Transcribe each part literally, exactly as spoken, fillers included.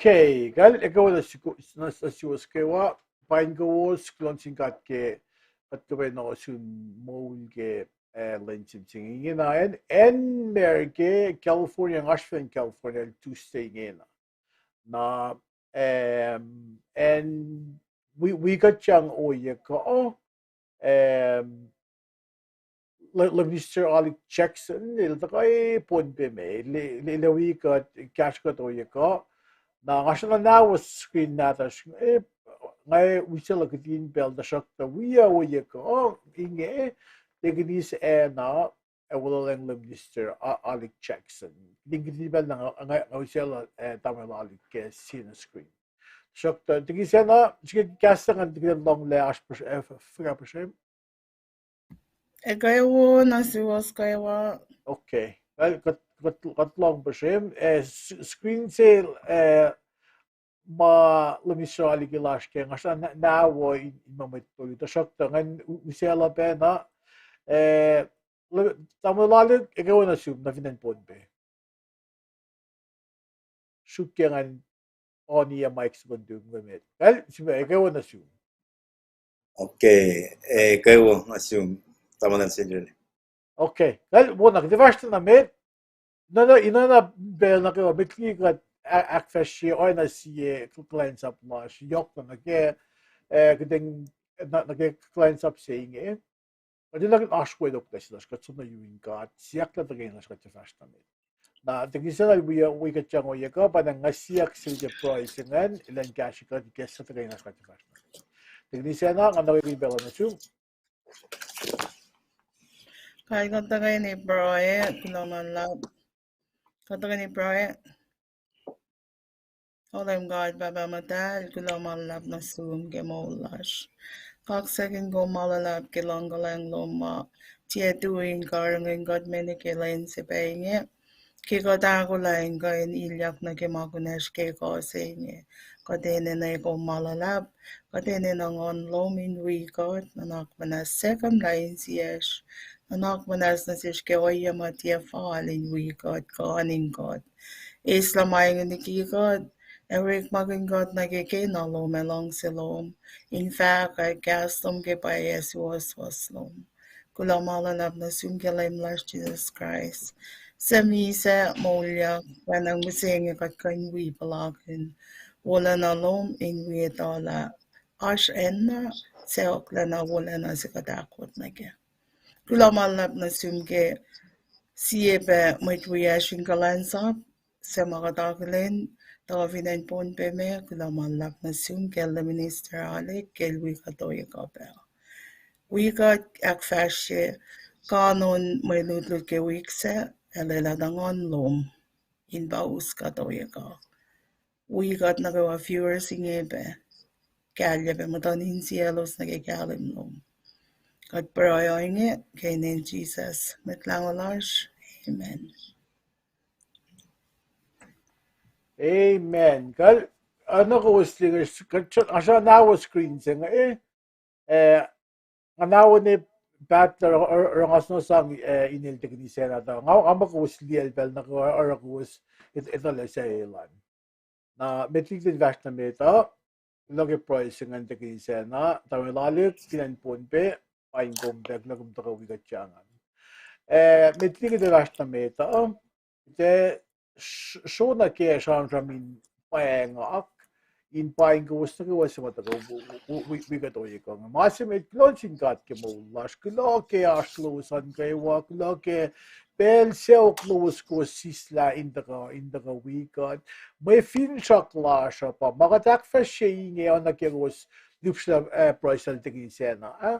Okay, kal ekuh na suwos kewa, paing kowos, kuloh nuh sin God ke kuht kuh pac in ohsun moul ke, eh, lwen simsim ingena. Acn, acn America, California, nga sifacna California, Tuesday ingena. Na, em, acn wi, wi kuht sang ohiyac kuh, em, Minister Alik Jackson, el tuhkuh Pohnpei me, el, el wi kuht, kahsruh kuht ohiyac kuh. Na nga sruhna nahwos screen nahtuhsr, eh, nga use lah kihtin pacl tuhsruhktuh wi ohiyac kuh inge, Deaconess Anna, ac wolacna Minister Alik Jackson. Kihtin, kihtin pacl na nga, nga use lah, eh, tamuhlwel Alik ke sie na screen. Tuhsruhktuh Deaconess Anna, srihke kahs se ingacn, kihtin lohnglah oasr puhs-, eh, fuhkah puhsrem. Ekuh wo nuh suwos kwewa. Okay. Well, kuht, kuht, kuht lohng puhsrem, eh, screen se, eh, ma Minister Alik lasr ke, nga sruhna nahwos in, in ma mwet tolu, tuhsruhktuh ngan use lah pacna, eh, tamuhlwel Alik, ekuh wo nuh sum, nuh fin acn Pohnpei. Suk ke ngan on ye mic sukun tum ke met. Well, sime ekuh wo nuh sum. Okay, eh, ekuh wo nuh sum, tamuhlwel Sendrel. Okay, well, wo na kuht fahsr na met. Na, na, ina na pacl nuh kwewa met liki kuht ahkfahsrye oacna sie kuhlwacnsap lasr, yohk na nuh ke, eh, kuht in, na, nuh ke kuhlwacnsap se inge. Kuht in oasr wetok nuh sin lasr, kuht som nuh yurin God, siyuck lah tuhkweni lasr kuht fahsr na met. Na Deaconess Anna, wi, wi kuht sang ohiyac kuh, pa na nga siyuck sel ke pruhe se ingacn, elan kahsrwe kuht ke siyuck tuhkweni lasr kuht fahsr na met. Deaconess Anna, nga nuh kwewa pacl nuh sum. Kal kuht tuhkweni pruhe, kuloh ma luhlahp. Kuht tuhkweni pruhe. O Leum God, Pahpah Muhtahl, kuloh ma luhlahp nuh sum ke moul lasr. Kaksakihn kom ma luhlahp ke luhngkuhlwacng lom ma tiac tui in karihngihn kuht me nuh ke lwen se pa inge. Ke kuht ahkolah in kuh in ilyak nuh ke ma kunacsr ke kuh se inge, kuht enenuh kom ma luhlahp, kuht enenuh Nguhn lom in wi kuht, nuhnak muhnahs se kuh na insiyacsr, nuhnak muhnahs nuh sesr ke ohiyac ma tiac fal in wi kuht, kuh in kuht. Eislah ma inge liki kuht, ac orekmakihn kuht nuh ke kena lom ac luhngse lom, in fahkwack kahs lom ke pwacye ac suwohswohs lom. Kuloh ma luhlahp nuh sum ke Leum lasr Jisus Kraist, suc misac, moulyak, pwacnwacng mihsenge kuht kuh in wi puhlakihn wolacna lom in wi etuh lah oasr acn na sacohklacna wolacna se kuht ahkot nuh kac. Kuloh ma luhlahp nuh sum ke sie pac mwet wiyacsr in kuhlwacnsap se ma kuht akihlen, tuhkuh fin acn Pohnpei me, kuloh ma luhlahp nuh sum ke Minister Alik, ke el wi kuht ohiyac kuh pac. Wi kuht ahkfahsrye kanon mwe lutlut ke wik sac, ac lwelah tuh Nguhn lom in pa us kuht ohiyac kuh. Wi kuht nuh kwewa viewers inge pac, kahlyac pac muhtuhn insiyaclos nuh ke kahlwem lom. Kuht pruhe ohinge ke inen Jisus Mwet Lahngo lasr. Amen. Amen. Kal, oacna kowos liye, kuht sruhna nahwos screen se inge, eh, nga nahwone paht oruh nga sifacna sang, eh, inel Deaconess Anna tuh. Nga, nga muh kowos liyacl pacl nuh kwewa oruh kowos etuh lah se elan. Na met liki kuht fahsr nuh met uh, kuloh ke pruhe se ingacn Deaconess Anna, tamuhlwel Alik fin acn Pohnpei, paing kom pac, kuloh kom tuhkuh wi kuht sahngweng. Eh, met liki kuht fahsr nuh met uh, kuht ac sro nuh ke sramsram in pwacngohk, in paing kowos nuh kwewa suc ma tuhkuh wi kuht ohiyac kuh inge. Ma se met, kuloh nuh sin God ke moul lasr, kuloh ke oasr lowos an kwewa, kuloh ke pacl sacohk lowos kowos sislah in tuhkuh, in tuhkuh wi kuht. Mwe finsrak lasr uh pa ma kuht ahkfahsrye inge oacna ke kowos lihpsrlah, eh, pruhe sel Deaconess Anna, eh?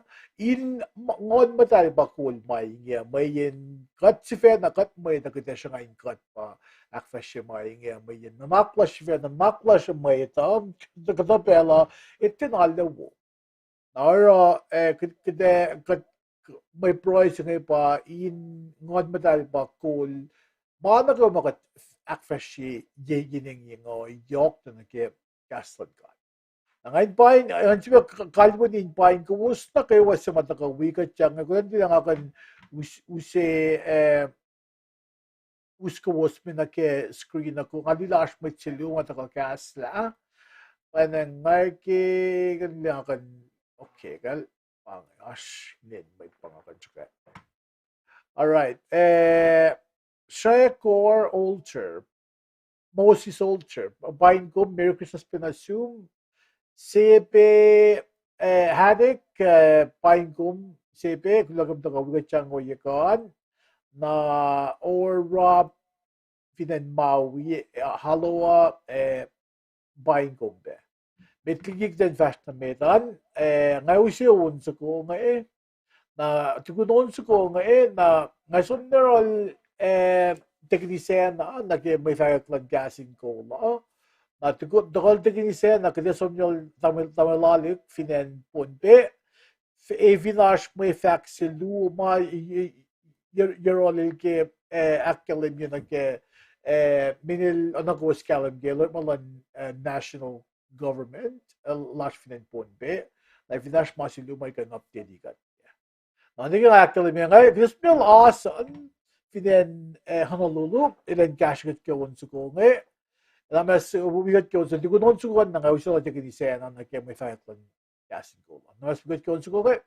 In Nguhn Muhtahl pa kol ma inge, mweyen kuht sifacna, kuht mwet uh kuht ac sruhnga in kuht pa ahkfahsrye ma inge, mweyen nuhnak lasr sifacna, nuhnak lasr mwet uh, kuhtuh pacl uh, etuh na lewo. Na oruh, eh, kuht, kuht, kuht, mwe pruhe se inge pa in Nguhn Muhtahl pa kol ma nuh kwewa ma kuht ahkfahsrye ye, ye inge, yohk nuh ke kahs luhn God. Na nga in paing, nga in sifil kalweni in paing kowos nuh kwewa suc ma tuhkuh wi kuht sahngweng, kuht in tiac nga kuh in use, eh, us kowos me nuh ke screen uh, kom nga liye lah oasr mwet se luo ma tuhkuh kahslah. Pwacnwacng nga ke, kuh liye nga kuh in, okay, kuh, pa inge, oasr inen mwet pa nga kuh in srihke. All right. Eh, Shrekor Alter, Moses Alter, paing kom, Merry Christmas pac nuh sum. Sepe, eh, Hadek, eh, paing kom, Sepe, kuloh kom tuhkuh wi kuht sang ohiyac kuh an. Na Ora fin acn Maui, eh, Haloa, eh, paing kom pac. Met liki kuht in fahsr nuh met an, eh, nga use on soko inge, na tukun on soko inge, na nga som nuh yohrohl, eh, tekini sacna, nuh ke mwe fahkwack luhn Kahs in Kol uh. Na tukun, tuhkuh tekini sacna, kuht ac som yohrohl tamuhlwel, tamuhlwel Alik fin acn Pohnpei. F-, e fin oasr mwe fahk se luo ma, i, i, yohrohl el ke, eh, ahkkahlwemye nuh ke, eh, meac el oacna kowos kahlwem ke, el orekma luhn, eh, national government, eh, lasr fin acn Pohnpei. Na fin oasr ma se luo ma el kuh in update kuht. Na nwe ke nga ahkkahlwemye inge, Vismail Asan, fin acn, eh, Honolulu, el an kahsrwe kuht ke on soko inge. Na ma se, wi kuht ke on soko, tukun on soko an, na nga use tekini sacna nuh ke mwe fahkwack luhn Kahs in Kol an. Na ma se wi kuht ke on soko inge.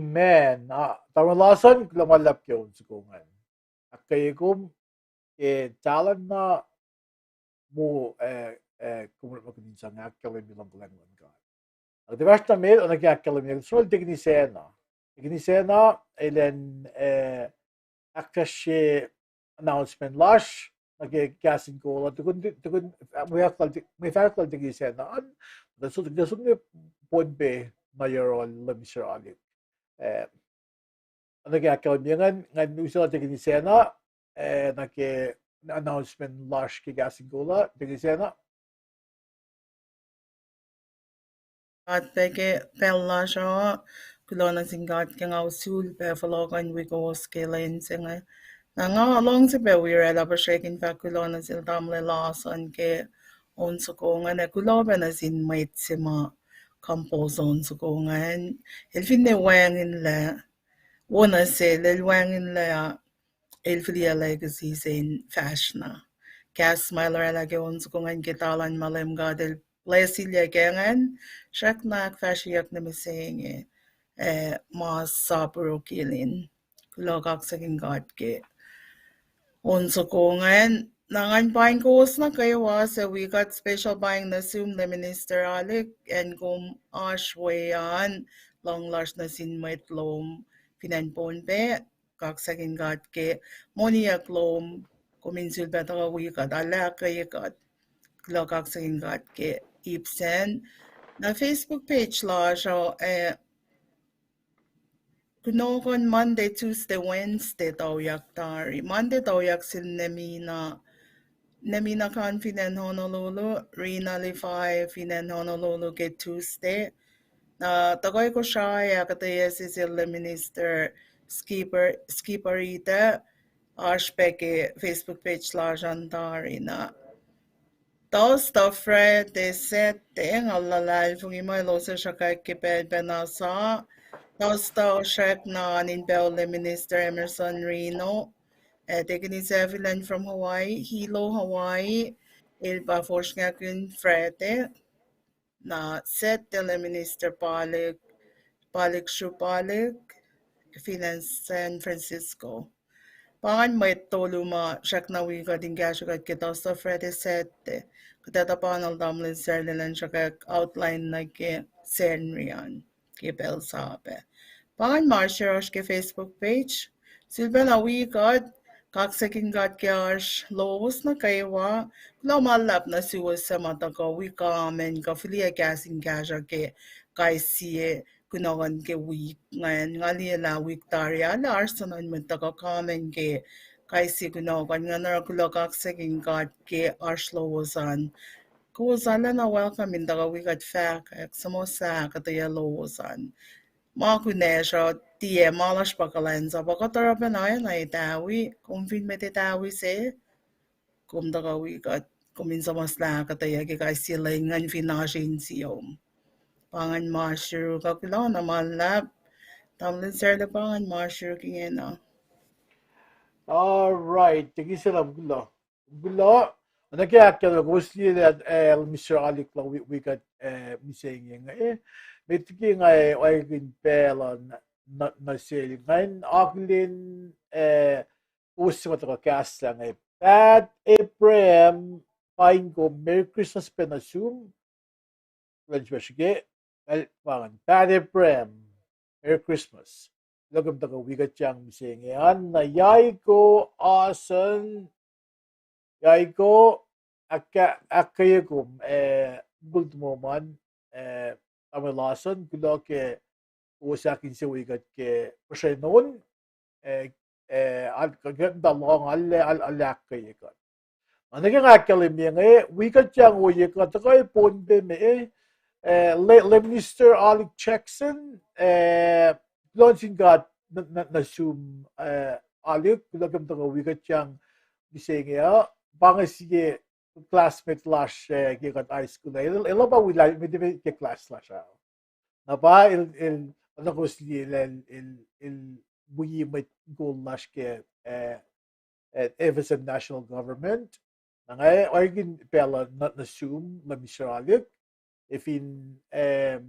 Amen. Ah, tamuhlwel Larson, kuloh ma luhlahp ke on soko ingacn. Ahkkweye kom ke talent na mo, eh, eh, kom orekma kuh in sang ahkkahlwemye luhngkuhlwacng luhn God. Ac kuht fahsr nuh met, oacna ke ahkkahlwemye, srol Deacon Isacna. Deacon Isacna, elan, eh, ahkfahsrye announcement lasr nuh ke Kahs in Kol uh, tukun, tukun, mwe fahk lal, mwe fahk lal Deacon Isacna an, tuh som, tuh som nuh Pohnpei nuh yohrohl Leum Mister Alik. Eh, Oacna ke ahkkahlwemye ingacn, ngan uslah Deacon Isacna, eh, nuh ke announcement lasr ke Kahs in Kol uh, Deacon Isacna. God, pac ke pacl lasr uh, kuloh nuh sin God ke nga sulpac fohlohkohn wi kowos ke lwen se inge. Na nga luhngse pac wi oraclah puhsrwek in fahk kuloh nuh sel tamuhlwel Larson ke on soko ingacn, ac kuloh pac nuh sin mwet se ma compose on soko ingacn. El finne wacngihnlac, wo nuh sel, el wacngihnlac, el fihliyac legacy se in fahsr na. Kahs ma el oraclah ke on soko ingacn ke talan ma Leum God el blessilyac ke ingacn, srackna ahkfahsryeyuck nuh mihsenge, eh, ma sapro kilin. Kuloh, kaksakihn God ke on soko ingacn. Na ngan paing kowos nuh kwewa suc wi kuht, special paing nuh sum Lay Minister Alik, acn kom oasr we an, luhng lasr nuh sin mwet lom fin acn Pohnpei, kaksakihn God ke moniyuck lom, kom in sulpac tuhkuh wi kuht, ahluhkweyac kuht. Kuloh, kaksakihn God ke ip sacn. Na Facebook page lasr uh, eh, kunohkohn Monday, Tuesday, Wednesday, tauyak tari. Monday tauyak sel Nemina, Nemina Khan fin acn Honolulu, Rina Lifai fin acn Honolulu ke Tuesday. Na tuhkuh Kosrae ahkuhtweyac se sel Lay Minister Skipper, Skipper Ita, oasr pac ke Facebook page lasr an tari na. Thursday, Friday, Saturday, nga luhlahlfongi ma elos ac sruhkwack ke pacl pacna sa. Thursday srackna in pacl Lay Minister Emerson Rino, ac Deacon Isavilan from Hawaii, Hilo, Hawaii, el pa fosrngakihn Friday. Na Saturday Lay Minister Palik, Palik Sru Palik, fin acn San Francisco. Pa ingacn mwet tolu ma srackna wi kuht in kahsrwe kuht ke Thursday, Friday, Saturday. Kuht etuh pa na tamuhlwel Sarlel an sruhkwack outline nuh ke Sacnri an ke pacl sahp ah. Pa ingacn ma oasr yohrohsr ke Facebook page. Sulpacna wi kuht, kaksakihn God ke oasr lowos nuh kwewa. Kuloh ma luhlahp nuh suwos suc ma tuhkuh wi comment kuh fihliyac kahs in kahsruh ke kais sie kunohkohn ke wik ingacn. Nga liye lah wik tari ah, lah oasr soenna mwet tuhkuh comment ke kais sie kunohkohn. Nga oruh kuloh, kaksakihn God ke oasr lowos an. Kowos arulacna welcome in tuhkuh wi kuht fahkwack, suhmuhslah ahkuhtweyac lowos an. Ma kunacsr uh tiac, ma lasr pa kuhlwacnsap, pa kuht oruh pacna oacna etawi, kom fin mwet etawi se, kom tuhkuh wi kuht, kom in suhmuhslah ahkuhtweyac ke kais sie lwen ingacn fin oasr insiyom. Pa ingacn ma oasr yurum, kuloh na ma luhlahp, tamuhlwel Sarlel, pa ingacn ma oasr yurum ingena. All right, thank you, Sarlel, kuloh. Kuloh, oacna ke ahkkahlwemye, kowos liye lah, eh, Mister Alik lah wi, wi kuht, eh, mihsenge inge, eh, met liki nga, eh, oakihn pacl uh nuh, nuh sel ingacn, akihlen, eh, kowos suc ma tuhkuh kahslah inge. Pat Abraham, paing kom, Merry Christmas pac nuh sum. Kuloh srihpac srihke, el pa ingacn, Pat Abraham, Merry Christmas. Kuloh kom tuhkuh wi kuht yang mihsenge an, na Yaiko Asen, Yaiko, ahkkweye kom, eh, mukul tomom an, eh, tamuhlwel Asen, kuloh ke kowos ahkinsewowo wi kuht ke puhsren on, eh, eh, al-, ke, ke, muhta lohng, al-, al-, ahkkweye kuht. Oacna ke nga ahkkahlwemye inge, wi kuht yang ohiyac kuh tuhkuh Pohnpei me, eh, Lay, Lay Minister Alik Jackson, eh, kuloh sin God nuh, nuh, nuh sum, eh, Alik, kuloh kom tuhkuh wi kuht yang mihsenge uh, pa inge sie classmate lasr, eh, ke kuht high school ah. El, el pa wi lah, met ke class lasr ah. Na pa el, el, oacna kowos liye lah el, el, el wi mwet kol lasr ke, eh, eh, F S M National Government. Na nga oakihn pacl uh nuh, nuh sum, Lay Minister Alik, eh, fin, eh,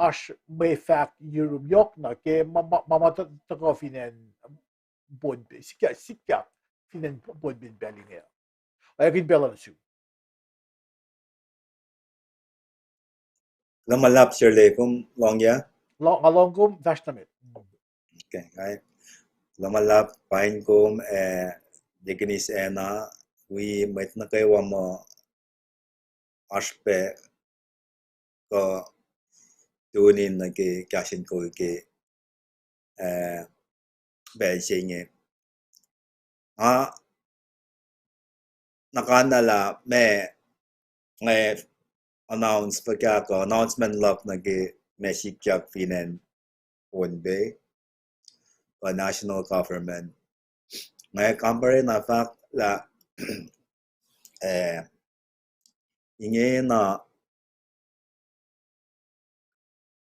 oasr mwe fahk yurum yohk na ke ma, ma, ma, ma tuhkuh fin acn Pohnpei, sikyak, sikyak fin acn Pohnpei in pacl inge. Ac kihn pacl an su. Kuloh ma luhlahp, Sir Lekom, lohng ya? Lohng, nga lohng kom, fahsr nuh met. Okay, right. Kuloh ma luhlahp, paing kom, eh, Deaconess Anna, wi mwet nuh kwewa ma oasr pac kuh tune in nuh ke kahs in kol ke, eh, pacl se inge. Nga na kanala ma nga announce fuhkah kuh announcement luhk nuh ke ma sikyak fin acn Pohnpei, kuh national government. Nga kampare na fahk lah, eh, ingena,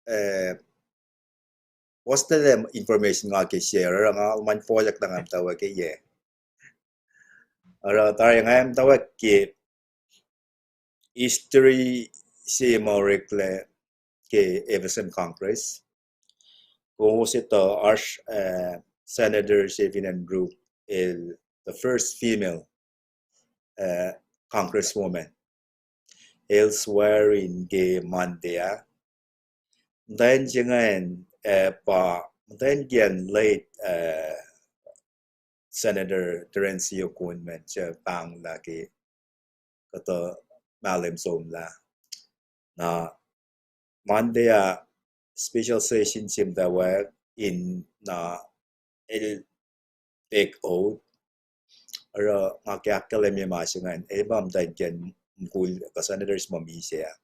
eh, what's the information nga ke share, oruh nga luhman fohlohk na nga muhtwacwacack ke yac. Oruh tari nga muhtwacwacack ke history se ma oreklac ke FSM Congress. Kowos etuh oasr, eh, senator se fin acn Ruk el the first female, eh, congresswoman. El swear in ke Monday ah. Muhtwacn se ingacn, eh, pa, muhtwacn kiyacn late, eh, Senator Terencio Kuhlman, se pahnglah ke kuhtuh mahlwem somlah. Na Monday ah special session se muhtwacwacack in na el take oath. Oruh nga ke ahkkahlwemye ma se ingacn, el pa muhtwacn kiyacn mukul kuh senators ma misac ah.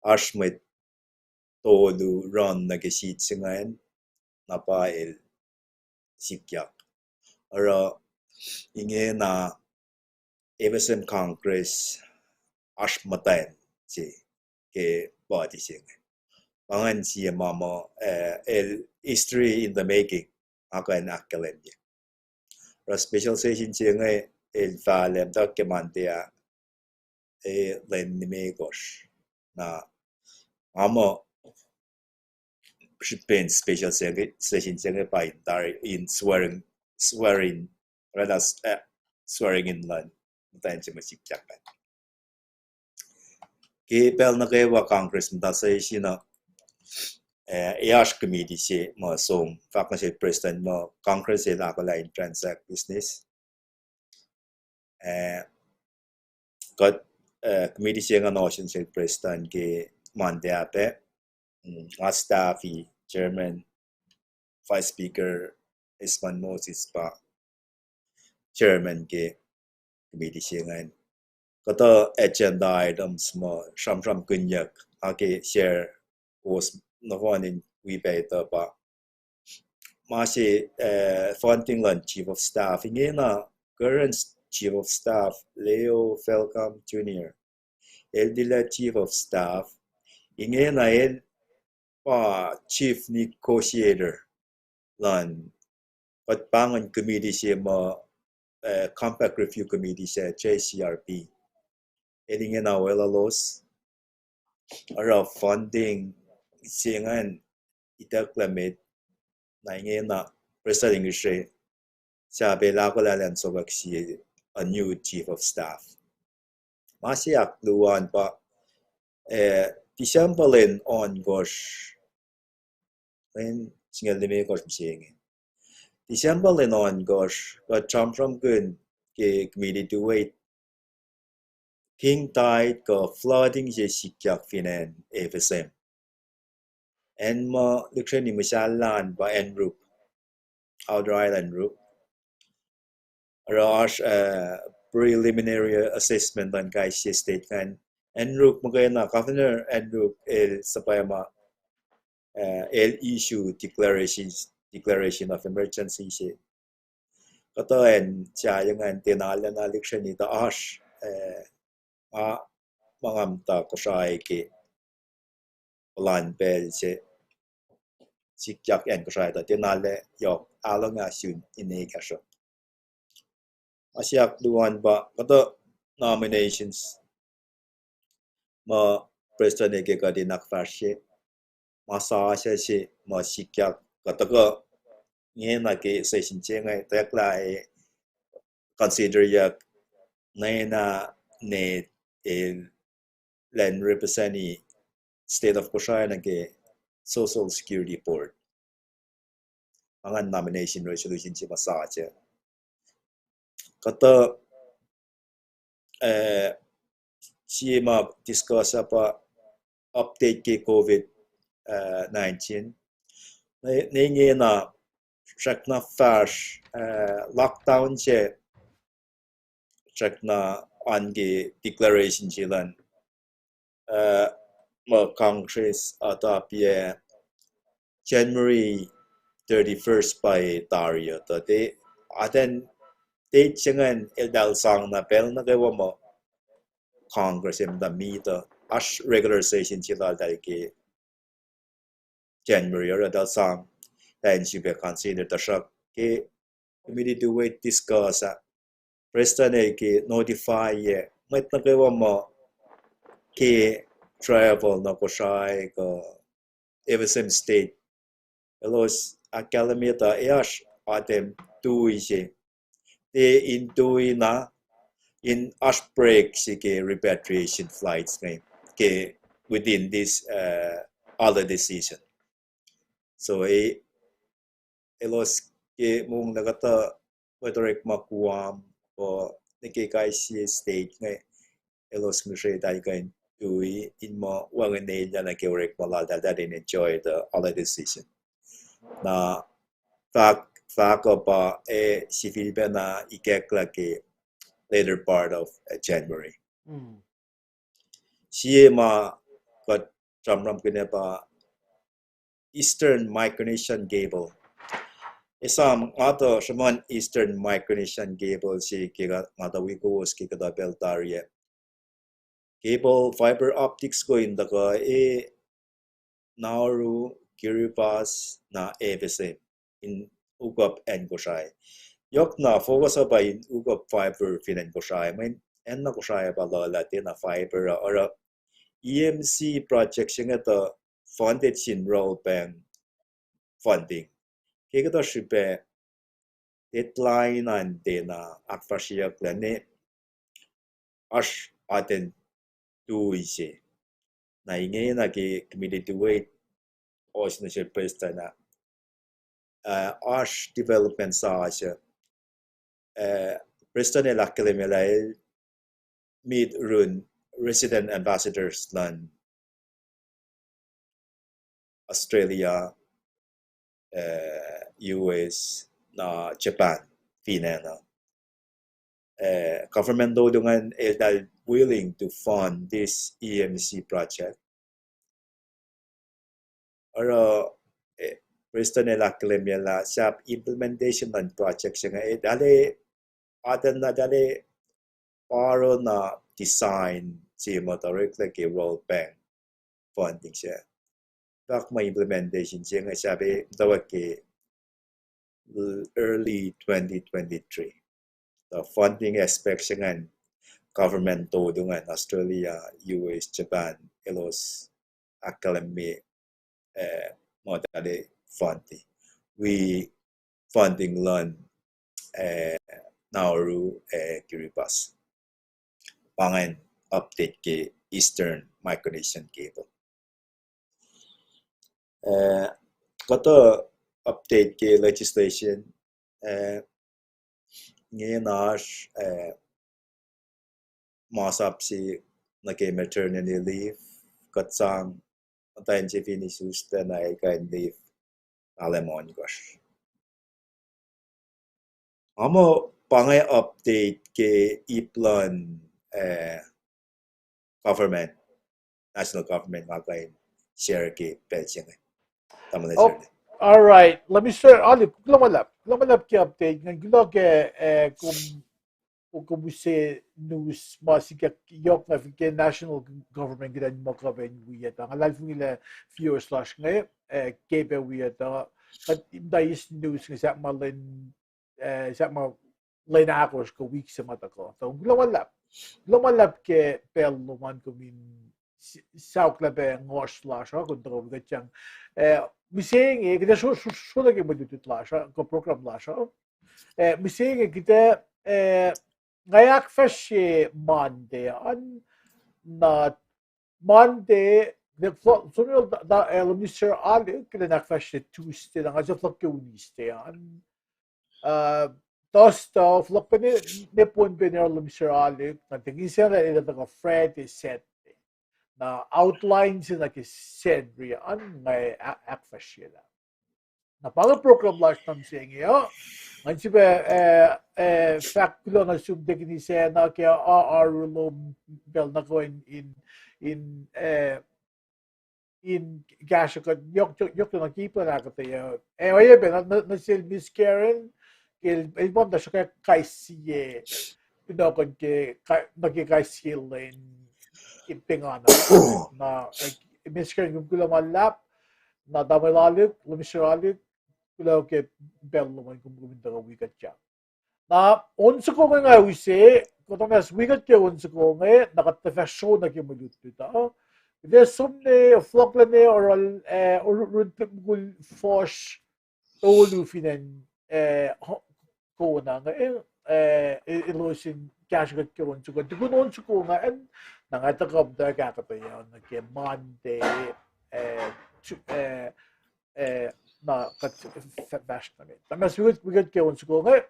Oasr mwet tolu run nuh ke seat se ingacn, na pa el sikyak. Oruh ingena FSM Congress oasr muhtwacn se ke body se inge. Pa ingacn sie ma muh, eh, el history in the making, nga kuh in ahkkahlwemye. Oruh special session se inge el fahlah muhta ke Monday ah, eh, lwen limekohsr. Na nga muh srihpen special se-, session se inge pa in tari in swearing, swearing, rather, eh, swearing in luhn muhtwacn se ma sikyak an. Ke pacl nuh kwewa Congress muhta session uh, eh, oasr committee se ma som, fahk nuh sel president muh Congress el ahkolah in transact business. Eh, kuht, eh, committee se ingacn ohsun sel president ke Monday ah pac, mm, nga staff, chairman, vice speaker Esmond Moses pa chairman ke committee se ingacn. Kuhtuh agenda items ma sramsramkihnyuck, nga ke share kowos nohfohn in wi pac etuh pa ma se, eh, funding luhn chief of staff. Ingena current chief of staff, Leo Falcam Junior, el tilac chief of staff. Ingena el pa chief negotiator luhn, kuht pahngon committee se ma, eh, Compact Review Committee se, J C R P. El ingena weluhlos, oruh funding se ingacn itucklac met, na ingena prestuhn English sac pac el ahkolah elan sokwack sie a new chief of staff. Ma se ahkluo an pa, eh, December lwen ohnkohsr, lwen singucul limekohsr mihsenge. December lwen ohnkohsr, kuht sramsramkihn ke committee tuwe king tide kuh flooding se sikyak fin acn FSM. Acn ma lihksreni muhsahllah an pa Ann Ruk, Outer Island Ruk. Oruh oasr, eh, preliminary assessment luhn kais sie state ingacn. Ann Ruk muhkwena, Governor Ann Ruk el suhpwacma, ma, eh, el issue declaration, declaration of emergency se. Kuhtuh acn sahyacn ingacn tiac na lacna lihksreni tuh oasr, eh, ma, ma nga muhta Kosrae ke puhlan pacl se sikyak acn Kosrae tuh tiac na lah yohk ahlonga sun ine kahsruh. Ma se ahkluo an pa kuhtuh nominations ma prestuhn el ke kuht in ahkfahsrye. ma sasuc se ma sikyak kuh tuhkuh ingena ke session se inge, tuh eklac consider-yak nena ne el, el represent-i state of Kosrae nuh ke Social Security Board. Angan nomination resolution se ma sasuc. Kuhtuh, eh, sie ma discuss-a pa update ke COVID, eh, nineteen. Ne, ne ingena srackna fahsr, eh, lockdown se srackna oan ke declaration se luhn, eh, ma Congress adoptye January thirty-first pa tari uh, tuh te, atacn date se ingacn eltahl sang na pacl nuh kwewa ma Congress emuhta meet uh, oasr regular session se laltahl ke January, oruh eltahl sang, eltahl in sifilpac consider, tuhsruhk ke committee to wait discuss ah, Prestuhn el ke notify-ye mwet nuh kwewa ma ke travel nuh Kosrae kuh F S M state, elos ahkkahlwemye tuh oasr atacn tui se, te in tui na, in oasr break se ke repatriation flights inge ke within this, uh, holiday season. So, e, elos ke mongla kuhtuh mwet orekma Guam, uh, nuh ke kais sie state inge, elos ngihsre eltahl kuh in tui in muh wacngihn elyah nuh ke orekma laltahl, eltahl in enjoy the holiday season. Na fahk, fahk uh pa, eh, sifilpacna ikacklah ke later part of, uh, January. Sie ma kuht sramsramkihn ah pa Eastern Micronesian Cable. Esam nga tuh sruhmuhn Eastern Micronesian Cable se ke nga tuh wi kowos ke kuhtuh pacl tari ah. Cable fiber optics ko in tuhkuh e Nauru, Kiribati, na F S M in hook up acn Kosrae. Yohk na focus uh pa in hook up fiber fin acn Kosrae, mweyen acn na Kosrae pa luhlah tiacna fiber uh, oruh E M C project se inge tuh funded sin World Bank funding. Ke kuhtuh srihpac deadline an tiacna ahkfahsryeyucklac ne oasr atacn tui se. Na ingena ke committee to wait, ohsun se prestuhn ah, uh, oasr development sasuc, uh, prestuhn el ahkkahlwemye lah el meet yurin resident ambassadors luhn Australia, uh, U S, na Japan, fin acn uh, government tolu ingacn eltahl willing to fund this E M C project. Oruh, eh, prestuhn el ahkkahlwemye lah sahp implementation luhn project se inge, eh, eltahl, atacn na eltahl paro na design se ma tuh oreklac ke World Bank funding se. Fahk ma implementation se inge sahp muhtwacwacack ke early twenty twenty-three. The funding aspect se ingacn government tolu ingacn, Australia, U S, Japan, elos ahkkahlwemye, eh, muh eltahl funding. Wi funding luhn, eh, Nauru, eh, Kiribati. Pa ingacn update ke Eastern Micronesian Cable. Eh, kuhtuh update ke legislation, eh, ingena oasr, eh, masap se nuh ke maternity leave, kuht sang muhtwacn se fin isuslac na el kuh in leave ahlem ohnkohsr. Nga muh pa inge update ke ip luhn, eh, government, national government, nga kuh in share ke pacl se inge. Tamuhlwel Serle. All right, let me share. Alip, kuloh ma luhlahp, kuloh ma luhlahp ke update. Ngan kuloh ke, eh, kom, kom use news ma sikyak yohk na fin ke national government kuht in muh kuh pac in wi etuh. Nga luhlahlfongi lah viewers lasr inge, eh, ke pac wi etuh. Kuht muhta eis news inge sahp ma lwen, eh, sahp ma lwen ahkosr ke wik se ma tuhkuh. So kuloh ma luhlahp, kuloh ma luhlahp ke pacl lom an kom in saohk lah pac ngohsr lasr uh, kom tuhkuh wi kuht yang. Eh, mihsenge, kuht ac sro-, sro-, sro nuh ke mwe lutlut lasr uh, kuh program lasr uh. Eh, mihsenge kuht ac, eh, nga ahkfahsrye Monday an, na Monday, the fo-, som nuh, eh, Lom Mister Alik, kuht in ahkfahsrye Tuesday, na nga se fohlohk ke Wednesday an. Uh, Thursday, fohlohk pac ne, ne Pohnpei ne Lom Mister Alik, na tikin se na el tuhkuh Friday, Saturday. Na outline se nuh ke Sacnri an nga a-, ahkfahsrye lah. Na pa inge program lasr nuh mihsenge uh. Ngan sifilpac, eh, eh, fahk kuloh nuh sum tikin se na ke a-, oaru lom pacl nuh kwewa in, in, in, eh, in kahsruh kuht yohk, yohk, yohk nuh ke ip luhn ahkuhtweyac. Eh, oacyacpac nuh, nuh, nuh sel Miss Karen, ke el, el muh na sruhkwack kais sie kunohkohn ke, ka-, nuh ke kais sie lwen ke pengana. Na, eh, Miss Karen, kom kuloh ma luhlahp, na tamuhlwel Alik, Lom Mister Alik, kuloh ke pacl lom an kom, kom in tuhkuh wi kuht ah. Na on soko inge nga use, kuht oasr wi kuht ke on soko inge, na kuht tuhfah sro nuh ke mwe lutlut uh. Kuht ac som nuh fohlohklac nuh oruh, eh, oruh, oruh mukul fuhsr tolu fin acn, eh, ho-, kona inge, eh, e-, elos in kahsruh kuht ke on soko. Tukun on soko ingacn, na nga tuhkuh muhta ahkuhtweyac nuh ke Monday, eh, tu-, eh, eh, na kuht f-, f-, fahsr nuh met. Tamuhlwel, wi kuht, wi kuht ke on soko inge.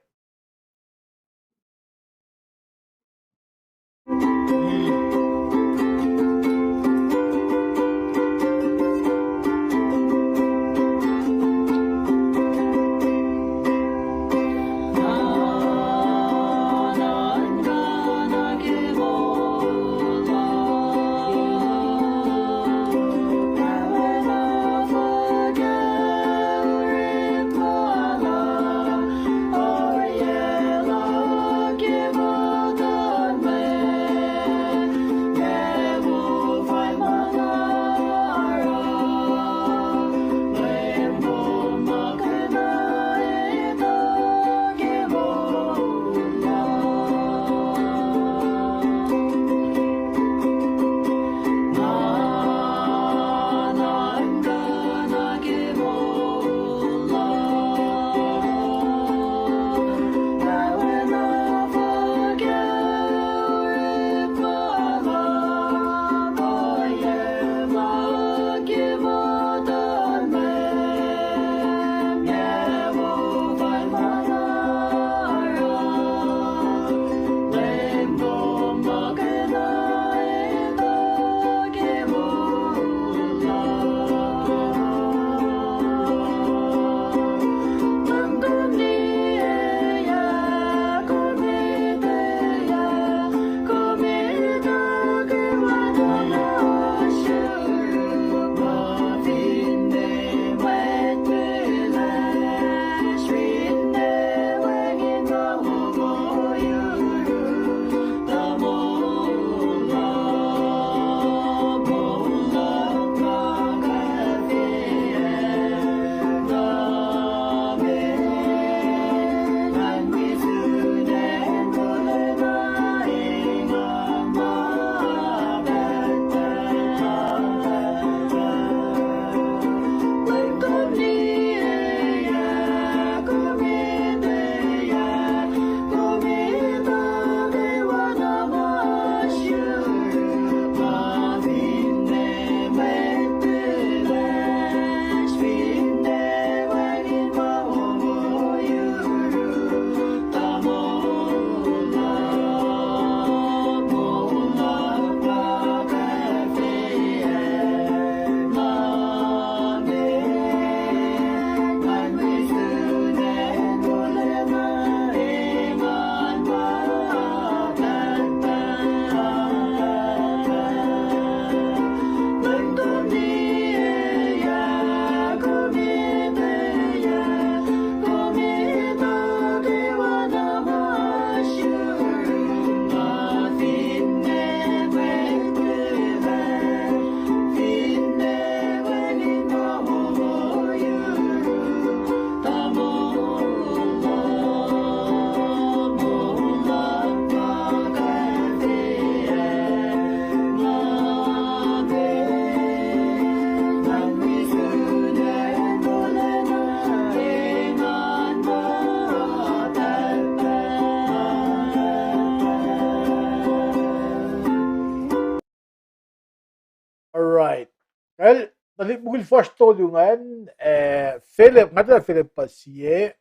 Kal, tuhlihk mukul fuhsr tolu ingacn, eh, Philip, nga tuh Philip pa sie,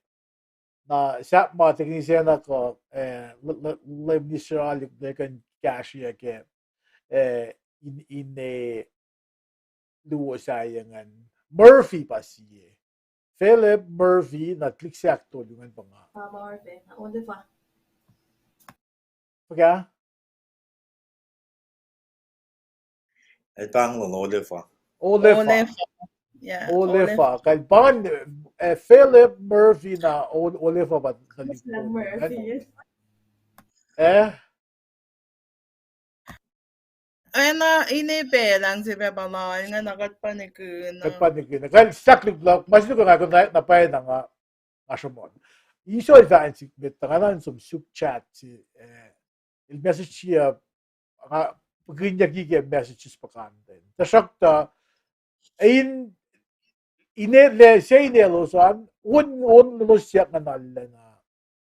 na sahp ma teknisena kuh, eh, le-, le-, leum Israel le kuh in kahsreyuc ke, eh, in, in, eh, luo sahyac ingacn. Murphy pa sie. Philip, Murphy, na tuhlihk se ahktolu ingacn pa nga. Oliver. Fuhkah? El pahng lal Oliver. Oliver. Oliver. Yeah, Oliver. Oliver. Kal pahng, eh, Philip, Murphy na Ol-, Oliver pa tuhlihk Murphy. Eh? Ena ine pac lang se pa pala nga na kuht pa nikihn. Kuht pa nikihn. Kal saklik lok, ma se nuh ke nga kuh na, na pwacye na nga, nga sruhmuhn. Isol fahk in sik met, nga na in som suk chat se, eh, el message siya, nga pukihnyucki ke messages pa content. Tuhsruhktuh, in, ine le, se ine elos an, on, on elos yak nga na lena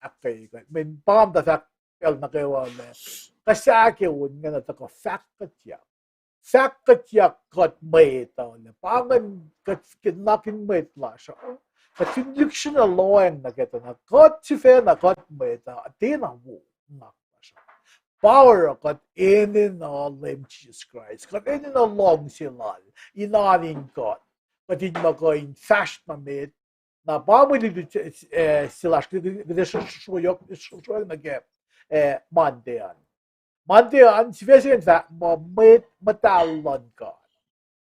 ahkkweye kuht. Min pam ta fahk pacl nuh kwewa lah, kuh sahk on nga na tuhkuh fahk kuhtyak. Fahk kuhtyak kuht mwet uh lah. Pa ingacn kuht ke nuhnak in mwet lasr uh. Kuht fin lihksreni lohacng nuh ke tuh na kuht sifacna kuht mwet uh, tiacna wo nuhnak lasr uh. Pa oruh kuht enenuh Leum Jisus Kraist. Kuht enenuh luhngse lal in oan in kuht. Kuht in muh kuh in fahsr nuh met, na pa mwe lutlut, eh, se lasr, kuht, kuht, kuht srohsrohk, srohsrohk nuh ke, eh, Monday an. Monday an, sifac se ingacn fahk muh mwet muhtahl luhn God.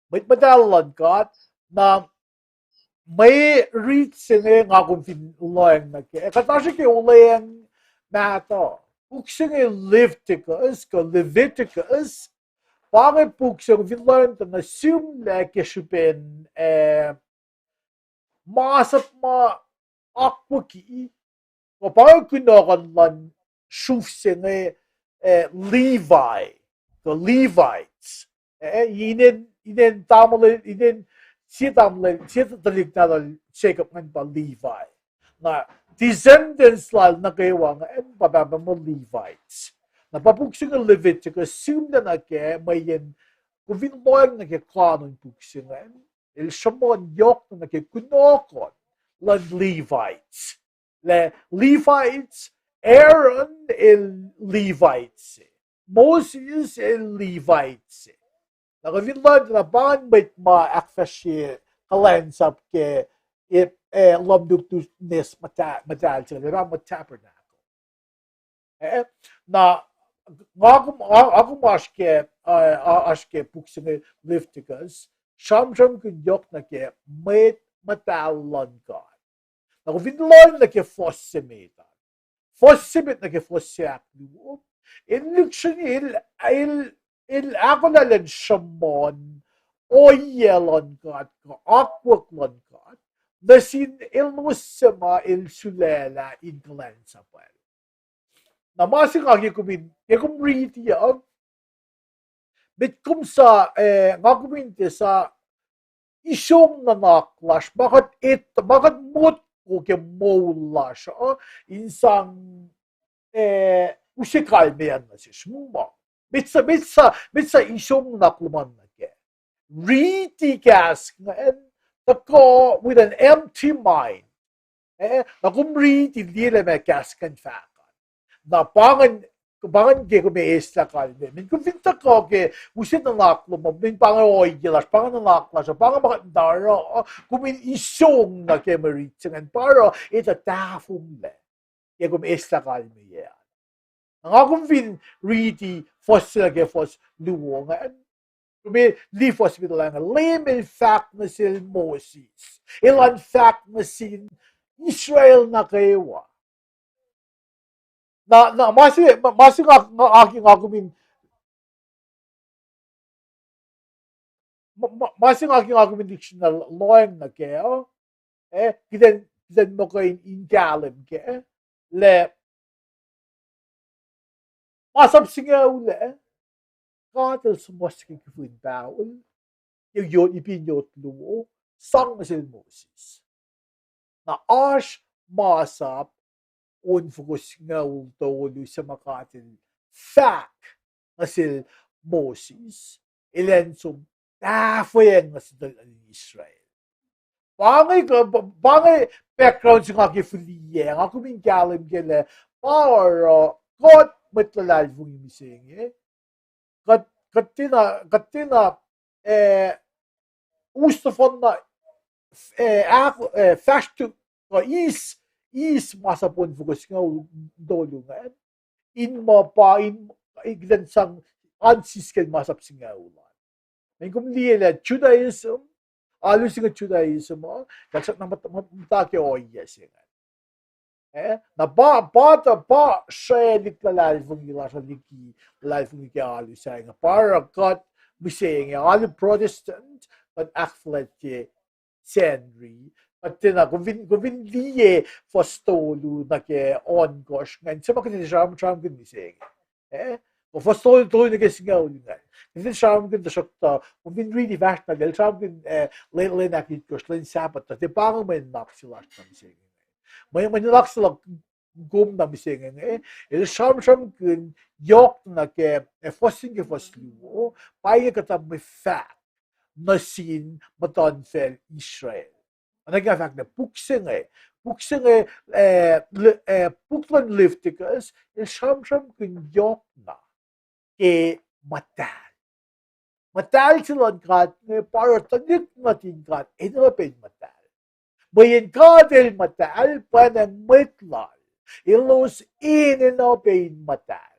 Mwet muhtahl luhn God, na mwe rit se inge nga kom fin lohacng nuh ke. Kuht oasr ke Olweacng Mahtuh. Puk se inge Leviticus, kuh Leviticus. Pa inge puk se kom fin lohacng tuh nuh sihmlac ke srihpen, eh, masap ma akwucki, kuh pa inge kunohkohn luhn sruf se inge, eh, Levi, kuh Levites. Eh, inen, inen tamuhlwel, inen sie tamuhlwel, sie tuhlihk nahtuhl Jacob ingacn pa Levi. Na descendants lal nuh kwewa ingacn pa pahpah muh Levites. Na pa puk se inge Leviticus, sihmlac nuh ke mweyen kom fin lohacng nuh ke kanun puk se ingacn, el sruhmuhn yohk nuh ke kunohkohn luhn Levites. Lah Levites, Aaron el Levites. Moses el Levites. Na kom fin lohacng tuh na pa ingacn mwet ma ahkfahsrye kuhlwacnsap ke, eh, lumnuk nes muhta-, muhtahl se, lah ma tabernacle. Eh, na, nga kom, nga, nga kom oasr ke, eh, oasr ke puk se inge Leviticus, sramsramkihn yohk nuh ke mwet muhtahl luhn God. Na kom fin lohacng nuh ke fuhs se met an. Fuhs se met nuh ke fuhs se ahkluo. El lihksreni, el, el, el ahkolah elan sruhmuhn ohiyac luhn God, kuh akwuck luhn God, nuh sin elos suc ma el sulaclah in kuhlwacnsapwacl. Na ma se nga ke kom in, ke kom riti uh, met kom sa, eh, nga kom in tiac sa isong nuhnak lasr, ma kuht et-, ma kuht motko ke moul lasr uh, in sang, eh, use kalmeyac nuh sesr ma. Met sa, met sa, met sa isong nuhnak lom an nuh kac. Riti kahs ingacn, tuhkuh with an empty mind. Eh, na kom riti liye lah meac kahs ingacn fahk an. Na pa ingacn, pa ingacn ke kom eslah kalmeyac. Min kom fin tuhkuh ke use nuhnak lom an, min pa inge ohiyac lasr, pa inge nuhnak lasr, pa inge ma kuht in oruh, kom in isong nuh ke mwe rit se ingacn, pa oruh etuh tahfonglac ke kom eslah kalmeyac an. Na nga kom fin riti fuhs se nuh ke fuhs luo ingacn, kom liye fuhs se met lal ingacn, Leum el fahk nuh sel Moses, elan fahk nuh sin Israel nuh kwewa. Na, na ma se, ma, ma se nga, nga, nga, nga kom in ma, ma se nga ke nga kom in dictionary lohacng nuh kac, eh, kuht in, kuht in muh kuh in, in kahlwem kac, lah masap singucul ah, God el suhmuhslah ke kihtin pahol, ke yot, ipin yot luo, sang nuh sel Moses. Na oasr masap on fokoko singucul tolu suc ma God el fahk nuh sel Moses, elan som tahfweacng nuh sin tuhlihk nuhtin Israel. Pa inge, pa inge background se nga ke fihliyac, nga kom in kahlwem ke lah pa oruh kuht mwet luhlahlfongi mihsenge, kuht, kuht tiacna, kuht tiacna, eh, us nohfohnna, eh, ah, eh, fahsr tu, kuh eis, eis masap on fokoko singucul tolu ingacn, in muh pa, in, in kuht in sang an sisken masap singucul an. Mweyen kom liye lah Judaism, alu se inge Judaism uh, kuht srackna muhta ke ohiyac se ingacn. Eh, na pa, pa tuh, pa srwaclihk luhlahlfongi lasr uh liki luhlahlfongi ke alu sahyac inge. Pa oruh kuht mihsenge, alu Protestant, kuht ahkfuhlwactye Sacnri. Kuht tiacna, kom fin, kom fin liye fuhs tolu nuh ke ohnkohsr ingacn, se ma kuht in sramsramkihn mihsenge. Eh, kuh fuhs tolu, tolu nuh ke singucul ingacn, kuht in sramsramkihn, tuhsruhktuh kom fin riti fahsr na, el sramsramkihn, eh, lwen, lwen ahkitkohsr, lwen Sabbath, tuh tiac pa inge mwe nuhnak se lasr na mihsenge. Mwe, mwe nuhnak se luhk kom na mihsenge inge, el sramsramkihn yohk nuh ke, eh, fuhs se inge ke fuhs luo, pa inge kuhtuh mwe fahk nuh sin muhtuhnfacl Israel. Oacna ke nga fahk lah puk se inge, puk se inge, eh, le-, eh, puk luhn Leviticus, el sramsramkihn yohk na ke muhtahl. Muhtahl se luhn God inge pa oruh tuhlihk nuhtin God enenuh pac in muhtahl. Mweyen God el muhtahl, pwacnwacng mwet lal elos enenuh pac in muhtahl.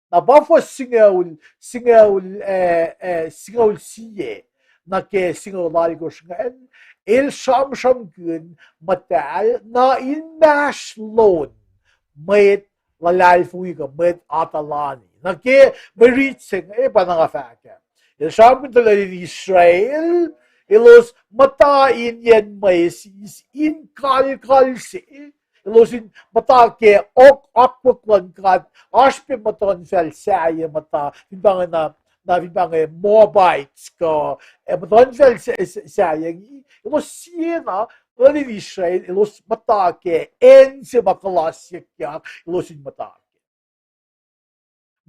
Na pa fuhs singucul, singucul, eh, eh, singucul sie nuh ke singucul alkosr ingacn, el sramsramkihn muhtahl na inmahsrlon mwet luhlahlfongi kuh mwet atuhlani. Na ke mwe rit se inge pa na nga fahk ah, el sramsramkihn tuhlihk nuhtin Israel, elos muhta in yen mwesis in kalkal se, elos in muhta ke ok akwuck luhn God, oasr pac muhtuhnfacl sahyac muhta, fin pa inge na, na fin pa inge Moabites kuh, eh, muhtuhnfacl sa-, sa-, sahyac inge, elos siena, tuhlihk nuhtin Israel, elos muhta ke acn se ma kuhlasyuckyak, elos in muhta ke.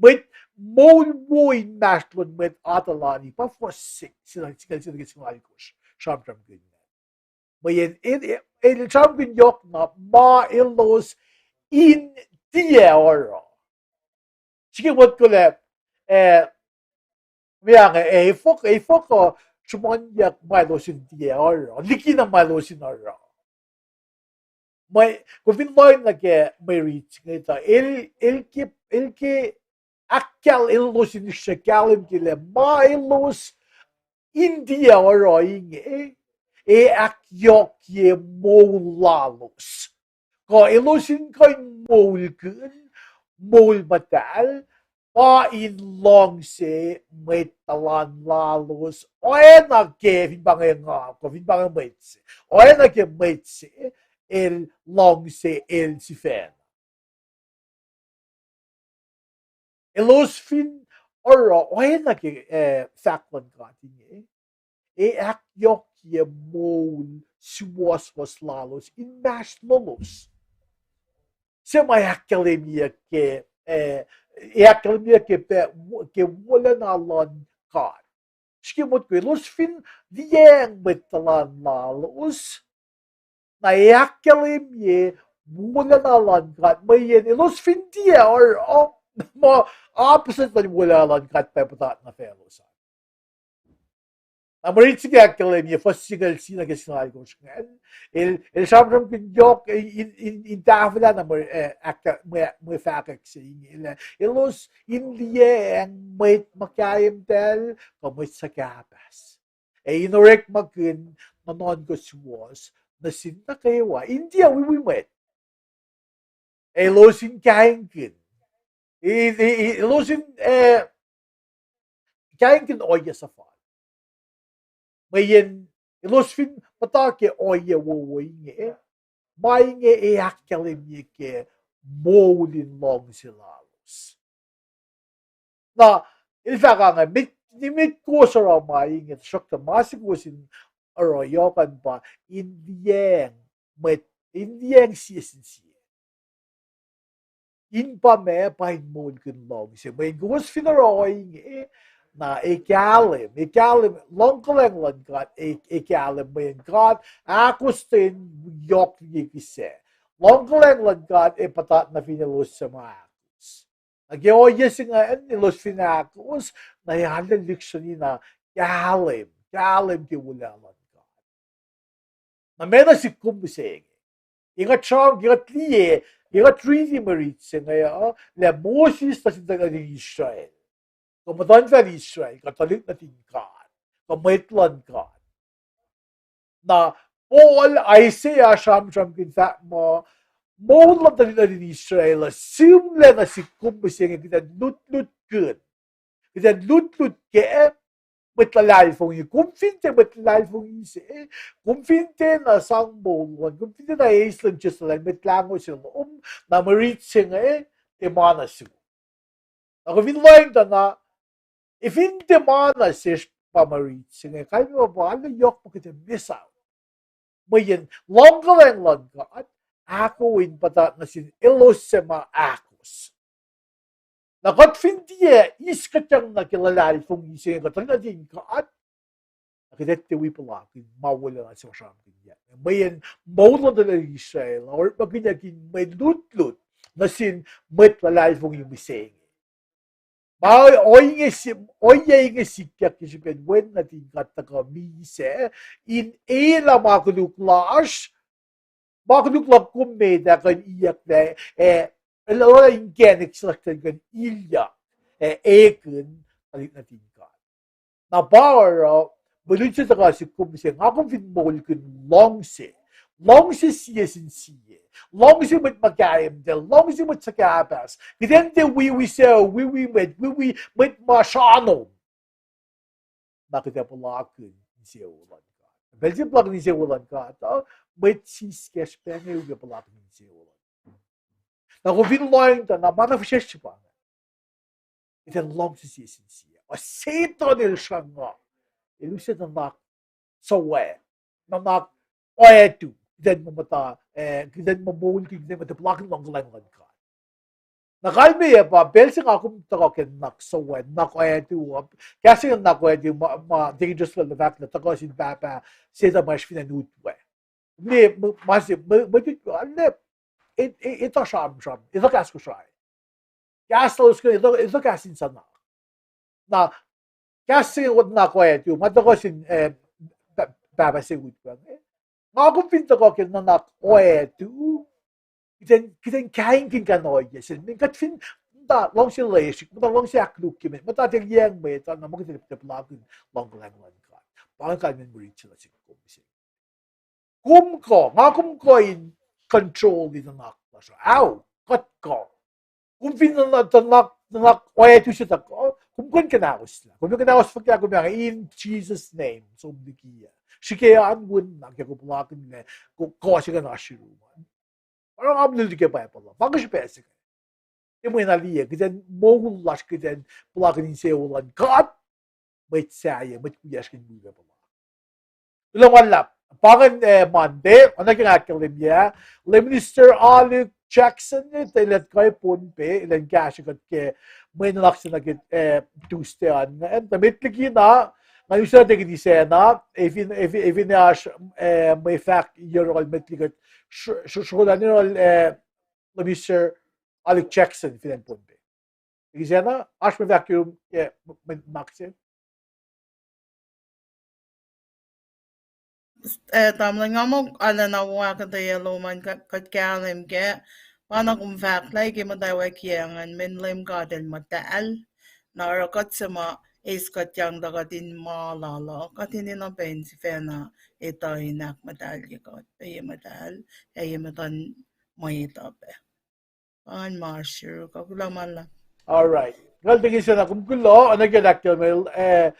Mwet moul wo inmahsrlon mwet atuhlani, pa fuhs se, singucul sie nuh ke singucul alkosr, sramsramkihn. Mweyen el, el, el sramsramkihn yohk na ma elos in tiac oruh. Srihke motko lah, eh, meac inge, eh, efuh, efuh kuh sruhmuhnyuck ma elos in tiac oruh, likina ma elos in oruh. Mwe, kom fin lohng nuh ke mwe rit se inge tuh, el, el ke, el ke ahkkahl-, elos in srihke kahlwem ke lah ma elos in tiac oruh inge, ac ahkyohkye moul lalos. Kuh elos in kuh in moulkihn moul muhtahl, pa in luhngse mwet tuhlan lalos, oacna ke fin pa inge nga, kuh fin pa inge mwet se, oacna ke mwet se el luhngse el sifacna. Elos fin oruh oacna ke, eh, fahk luhn God inge, ac ahkyohkye moul suwohswohs lalos inmahsrlolos, se ma ahkkahlwemyeyuck ke, eh, ahkkahlwemyeyuck ke, ke wolacna luhn God. Srihke motko elos fin liyacacng mwet tuhlan lalos, na ac ahkkahlwemye wolacna luhn God, mweyen elos fin tiac oruh, muh opposite luhn wolacna luhn God pa puhtat nuh faclos an. Na mwe rit se inge ahkkahlwemye fuhs singucul sie nuh ke singucul alkosr ingacn, el, el sramsramkihn yohk in, in, in tahfwelah na mwe, eh, ahk-, mwe, mwe fahkwack se inge lah elos in liyacacng mwet muhkaimtacl kuh mwet suhkahpahs, ac in orekmakihn nuhnuhnkuh suwohs nuh sin nuh kwewa, in tiac wiwi mwet. Elos in kaingkihn, e-, e-, e-, elos in, eh, kaingkihn ohiyac suhfal. Mweyen elos fin muhta ke ohiyac wowo inge, ma inge ac ahkkahlwemye ke moul in luhngse lalos. Na, el fahk inge, met, nimet kowos oruh ma inge, tuhsruhktuh ma se kowos in oruh yohk an pa in liyacacng mwet, in liyacacng sie sin sie, in pa ma pa in moulkihn luhngse. Mweyen kowos fin oruh ohinge, Na e kahlwem, e kahlwem, luhngkuhlwacng luhn God, e, e kahlwem mweyen God ahkostwen yohk liki kihsac. Luhngkuhlwacng luhn God ac puhtat nuh fin elos suc ma ahkos. Na ke ohiyac se ingacn elos fin ahkos, na e arlac lihksreni na kahlwem, kahlwem ke wolacna luhn God. Na meac na sihk kom mihsenge? Ke kuht sramsram, ke kuht liye, ke kuht riti mwe rit se inge uh, lah Moses nuh sin tuhlihk nuhtin Israel, kuh muhtuhnfacl Israel, kuh tuhlihk nuhtin God, kuh mwet luhn God. Na Paul, Isaiah sramsramkihn fahk muh moul luhn tuhlihk nuhtin Israel uh sihmlac nuh sihk kom mihsenge, kuht in lutlutkihn, kuht in lutlut ke mwet luhlahlfongi. Kom fin tiac mwet luhlahlfongi se, kom fin tiacna sang moul lom, kom fin tiacna eis Leum Jisus Kraist Mwet Lahngo se lom, na mwe rit se inge tiac ma nuh sum. Na kom fin lohacng tuh na, e fin tiac ma nuh sesr pa mwe rit se inge, kalmac pa arlac yohk ma kuht ac miss out. Mweyen luhngkuhlwacng luhn God ahkoo in puhtat nuh sin elos suc ma ahkos. Na kuht fin tiac eis kuhtyang nuh ke luhlahlfongi se inge kuh tuhlihk nuhtin God, na kuht ac tiac wi puhlakihn ma wolacna se ma sramsramkihnyuck. Mweyen moul luhn tuhlihk Israel orekmakihnyuck in mwe lutlut nuh sin mwet luhlahlfongi mihsenge. Ma ohinge si-, ohiyac inge sikyak ke srihpen Wen nuhtin God tuhkuh misac in elah ma koluk lasr, ma koluk luhk kom met ah kuh in iyucklac, eh, el oruh inkacnek se lasr kuh in ilyak, eh, ekihn tuhlihk nuhtin God. Na pa oruh, mwe lutlut se tuhkuh sihk kom mihsenge, nga kom fin moulkihn luhngse, luhngse sie sin sie, luhngse mwet ma kaimtacl, luhngse mwet suhkahpahs, kuht in tiac wiwi sucu, wiwi mwet, wiwi mwet ma sramsram, na kuht ac puhlakihn insewowo luhn God. Pacl se puhlakihn insewowo luhn God uh, mwet siskacsr pacnge uke puhlakihn insewowo luhn God. Na kom fin lohacng tuh na ma na fihsrwacsr se pa inge, kuht in luhngse sie sin sie. A Setuhn el sruhnga, el use nuhnak sucu, nuhnak oatu, kuht in muh muhta, eh, kuht in muh moulkihn, kuht in muh tiac puhlakihn luhngkuhlwacng luhn God. Na kalmeyac pa pacl se nga kom tuhkuh ke nuhnak sucu, nuhnak oatu, kahs se inge nuhnak oatu ma, ma Deacon Driscoll el fahk lah tuhkuh sin pahpah se tuh ma oasr fin acn Utwe. Mwe, ma se, mwe, mwe tutu, arlac, e, e, etuh sramsram, etuh kahs Kosrae. Kahs lalos ke, etuh, etuh kahs in suhnak. Na kahs se inge nuhnak oatu ma tuhkuh sin, eh, pah-, pahpah se Utwe inge. Nga kom fin tuhkuh ke nuhnak oatu, kuht in, kuht in kaingkihn kain ohiyac se inge. Kuht fin muhta luhngse lesrihk, muhta luhngse ahkkolukye mwet, muhta tiac liyacacng mwet, na muh kuht tiac puhlakihn luhngkuhlwacng luhn God. Pa inge kalmacn mwe rit se nuh sihk kom mihsenge. Kom kuh, nga kom kuh in control in nuhnak lasr uh. Ao, kuht kuh. Kom fin nuhnak, nuhnak, nuhnak oatu se tuhkuh, kom kuh in kuhnaoslah. Kom kuh in kuhnaoslah fuhkah, kom in, in Jesus' name, som liki ah. Srihke an win na ke kom puhlakihn lah, kuh, kuh se kuh in oasr yurum an. Oruh nga lutlut ke Bible uh, pa inge srihpac se inge. Tiac mwe na liye, kuht in moul lasr, kuht in puhlakihn insewowo luhn God, mwet sahyac, mwet wiyacsr kuh in wi pac puhla. Kuloh ma luhlahp. Pa ingacn, eh, Monday, oacna ke nga ahkkahlwemye, Lay Minister Alik Jackson, eh, tuh el ac tuhkuh Pohnpei, el ac kahsrwe kuht ke mwe nuhnak se nuh ke, eh, Tuesday an. Ac tuh met liki na, nga use na tekit isacna, efin, efin, efin oasr, eh, mwe fahk yohrohl met liki kuht sr-, sr-, srolah yohrohl, eh, Lay Minister Alik Jackson fin acn Pohnpei. Isacna, oasr mwe fahk yurum, eh, mwe nuhnak se. Eh, tamuhlwel, nga muh arulacna wo ahkuhtweyac lom an kuht, kuht kahlwem kac, pa na kom fahk lah ke muhtwacwacack yac ingacn, mweyen Leum God El muhtahl, na oruh kuht suc ma eis kuhtyang tuh kuht in ma lal uh, kuht in enenuh pac in sifacna etuh in ahkmuhtahlye kuht pac ye muhtahl, ac ye muhtuhn mwet uh pac. Pa ingacn ma oasr yurum, kuloh ma luhlahp. All right. Kuloh ke sifacna, kom kuloh, oacna ke ahkkahlwemye, eh,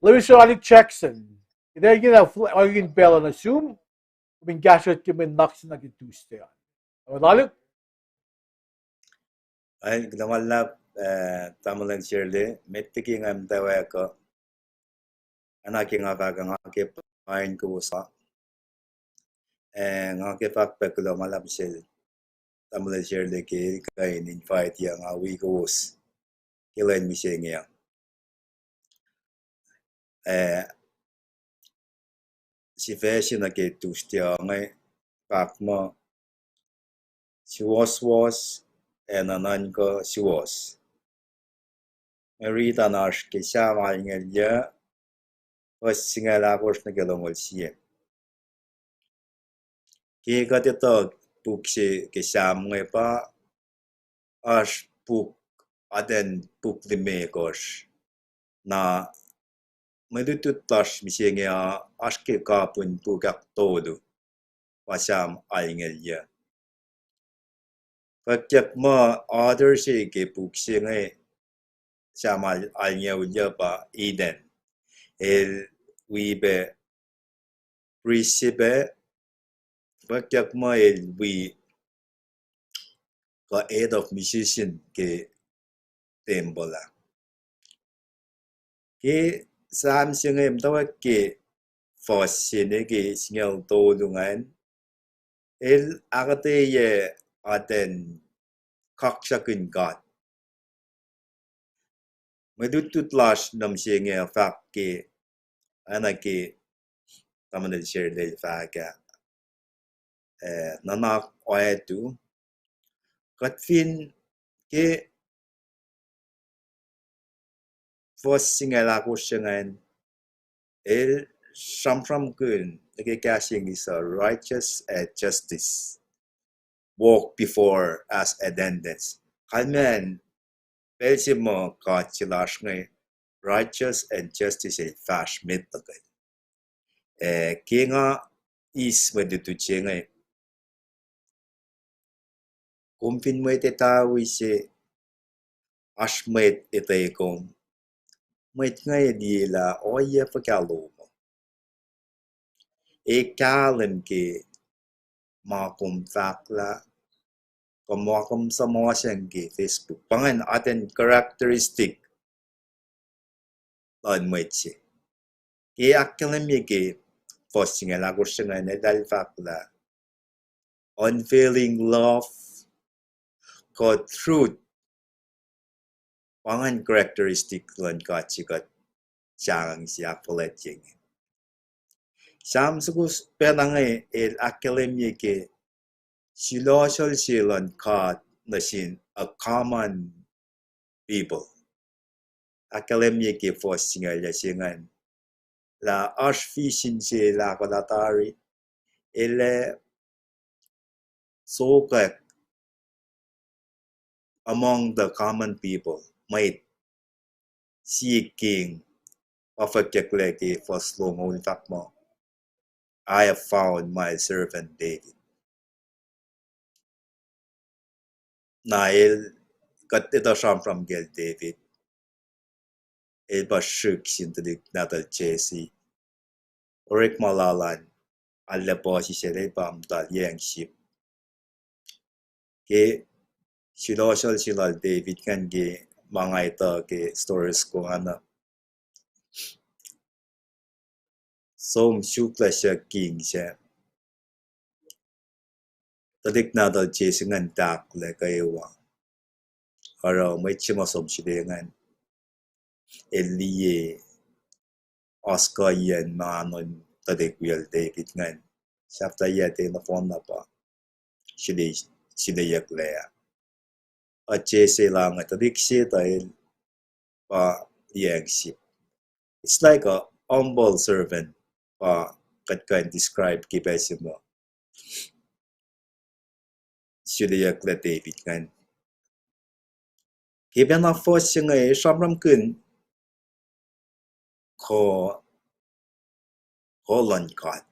Lay Minister Alik Jackson. Kuht ac ingena fl-, oakiyac pacl uh nuh sum, kom in kahsrwe kuht ke mwe nuhnak se nuh ke Tuesday an. Tamuhlwel Alik? Ai, kuloh ma luhlahp, eh, tamuhlwel Shirley, met liki nga muhtwacwacack uh, oacna ke nga fahk uh, nga ke pain kowos uh. Eh, nga ke fahk pac kuloh ma luhlahp sel tamuhlwel Shirley ke el kuh in invite-i nga wi kowos ke lwen mihsenge uh. Eh, sifac se nuh ke Tuesday uh inge, fahk muh, suwohswohs ac nuhnuhnkuh suwohs. Mwe riti an oasr ke Sam alngoul yuh, fuhs singucul ahkosr nuh ke longoul sie. Ke kuht etuh puk se ke Sam inge pa oasr puk, atacn puk limekohsr. Na mwe lutlut lasr mihsenge uh oasr ke kapihn puk ahktolu, pa Sam alngoul yuh. Fwackyuck muh author se ke puk se inge, Sam al-, alngoul yuh pa Eden. El wi pac priest se pac, fwackyuck muh el wi kuh head of musician ke tempuhl ah. Ke Sam se inge muhtwacwacack ke fuhs se nuh ke singucul tolu ingacn, el ahkuhtweyac atacn kaksakihn God. Mwe lutlut lasr nuh mihsenge fahk ke, oacna ke tamuhlwel Sherlel fahk ah, eh, nuhnak oactu, kuht fin ke fuhs singucul ahkosr ingacn, el sramsramkihn nuh ke kahs English uh, righteous and justice walk before us attendants. Kalmacn pacl se muh God se lasr inge, righteous and justice el fahsr met tuhkuh. Eh, ke nga eis mwe lutlut se inge, kom fin mwet etawi se, oasr mwet etwe kom, mwet inge liye lah ohiyac fuhkah lom uh. E kahlwem ke ma kom fahklah, kuh ma kom suhmuhslah ke Facebook. Pa ingacn atacn characteristic luhn mwet se. Ke ahkkahlwemye ke fuhs singucul ahkosr ingacn, eltahl fahk lah unfailing love, kuh truth. Pa ingacn characteristic luhn God se kuht sahngweng se ahkfuhlwactye inge. Sam soko pacna inge el ahkkahlwemye ke sulohsohl se luhn God nuh sin a common people. Ahkkahlwemye ke fuhs singucul yuh se ingacn lah oasr vision se el ahkolah tari, el ac sokwack among the common people, mwet sie king, pa fwackyucklac ke fuhs longoul, fahk muh, I have found my servant David. Na el, kuht etuh sramsram kacl David, el pa srihk sin tuhlihk nahtuhl Jesse. Orekma lal an, arlac puhsisacl, el pa muhta liyacacng sip. Ke sulohsohl se lal David ingacn ke ma nga etuh ke story soko ingacn, som suk lah suc king sac, tuhlihk nahtuhl Jesse ingacn tahklac kwewa. Oruh mwet se ma som sule ingacn, el liye oaskuhiyacn mahnon tuhlihk wiyacl David ingacn. Sahflahiyac nohfohn na pa sule, suleyucklac ah. Ac Jesse lah inge tuhlihk se tuh el pa liyacacng sip. It's like a humble servant, pa kuht kuh in describe ke pacl se ma suleyucklac David ingacn. Ke pacna fuhs se inge sramsramkihn kuh, kuh luhn God.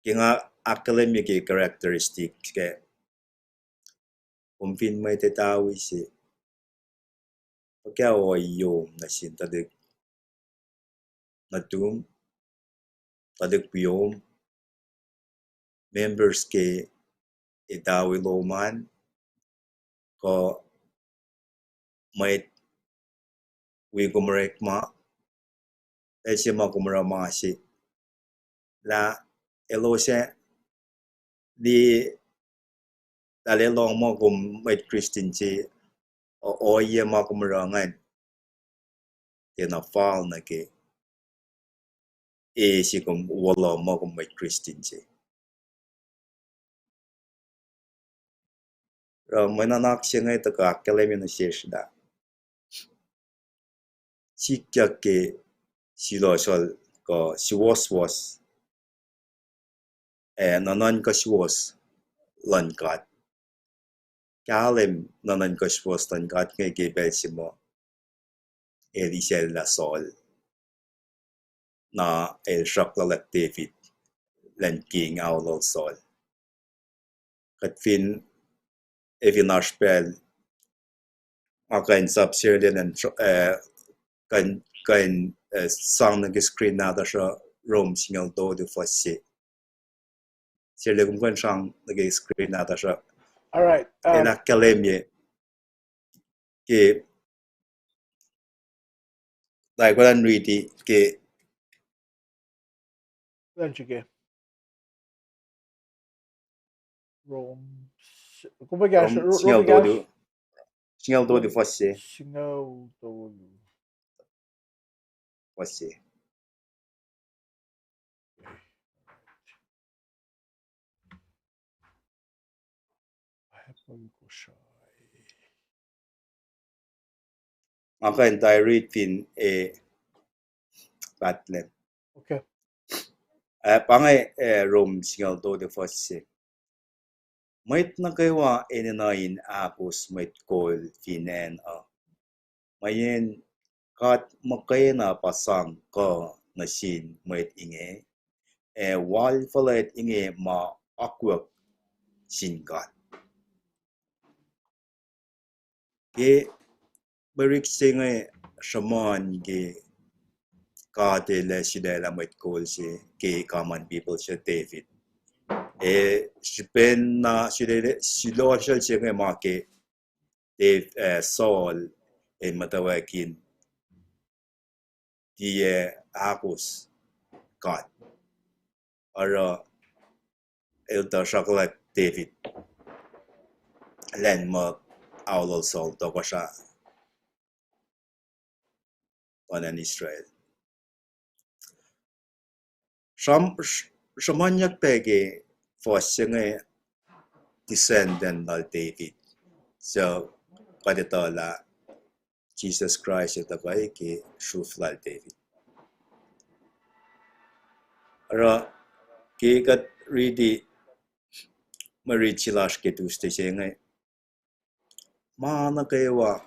Ke nga ahkkahlwemye ke characteristic ke, kom fin mwet etawi se, fuhkah ohiyac nuh sin tuhlihk nuhtum, tuhlihk wiyom, members ke etawi lom an, kuh mwet wi kom orekma, el se ma kom oruh ma se, lah elos ac liye, lah elos lohng muh kom mwet Christian se, o-, ohiyac ma kom oruh ingacn. tiacna fal nuh ke e se kom wolo muh kom mwet Kristin se. Oruh mwe nuhnak se inge tuhkuh ahkkahlwemye nuh sesr lah sikyak ke silosohl kuh suwohswohs, ac nuhnuhnkuh suwohs luhn God. Kahlwem nuhnuhnkuh suwohs luhn God inge ke pacl se muh el isacllah Saul, na el sruhkwack David lacn king aolol Saul. Kuht fin, ac fin oasr pacl, nga kuh in sap serlin an, kuh in, kuh in sang nuh ke screen nahtuhsr uh Rom singucul tolu fuhs se. Serlin, kom kuh in sang nuh ke screen nahtuhsr uh. All right. El ahkkahlwemye ke, like, kuh in riti ke, Kuh in srihke. Rom, kom pa kahsruh, Rom singucul tolu, singucul tolu fuhs se. Singucul tolu fuhs se. Nga kuh in tai riti fin e pahtlac. Okay. Pa inge, Rom singucul tolu fuhs se. Mwet nuh kwewa enenuh in ahkos mwet kol fin acn uh, mweyen God muhkwena pa sang kuh nuh sin mwet inge, ac wal fuhlwact inge ma akwuck sin God. Ke mwe rik se inge sruhmuhn ke God El ac sulaclah mwet kol se ke common people se David. Ac srihpen na sulaclah, sulohsel se inge ma ke Dav-, Saul el muhtwacwacack in tiac ahkos God. Oruh el tuh sruhkwack David lacn muh aolol Saul tohkohsrah luhn acn Israel. Sruhmuhnyuck pac ke fuhs se inge descendant lal David. So, kuht etuh lah Jisus Kraist el tuhkuh ke sruf lal David. Oruh ke kuht riti mwe riti se lasr ke Tuesday se inge, ma nuh kwewa,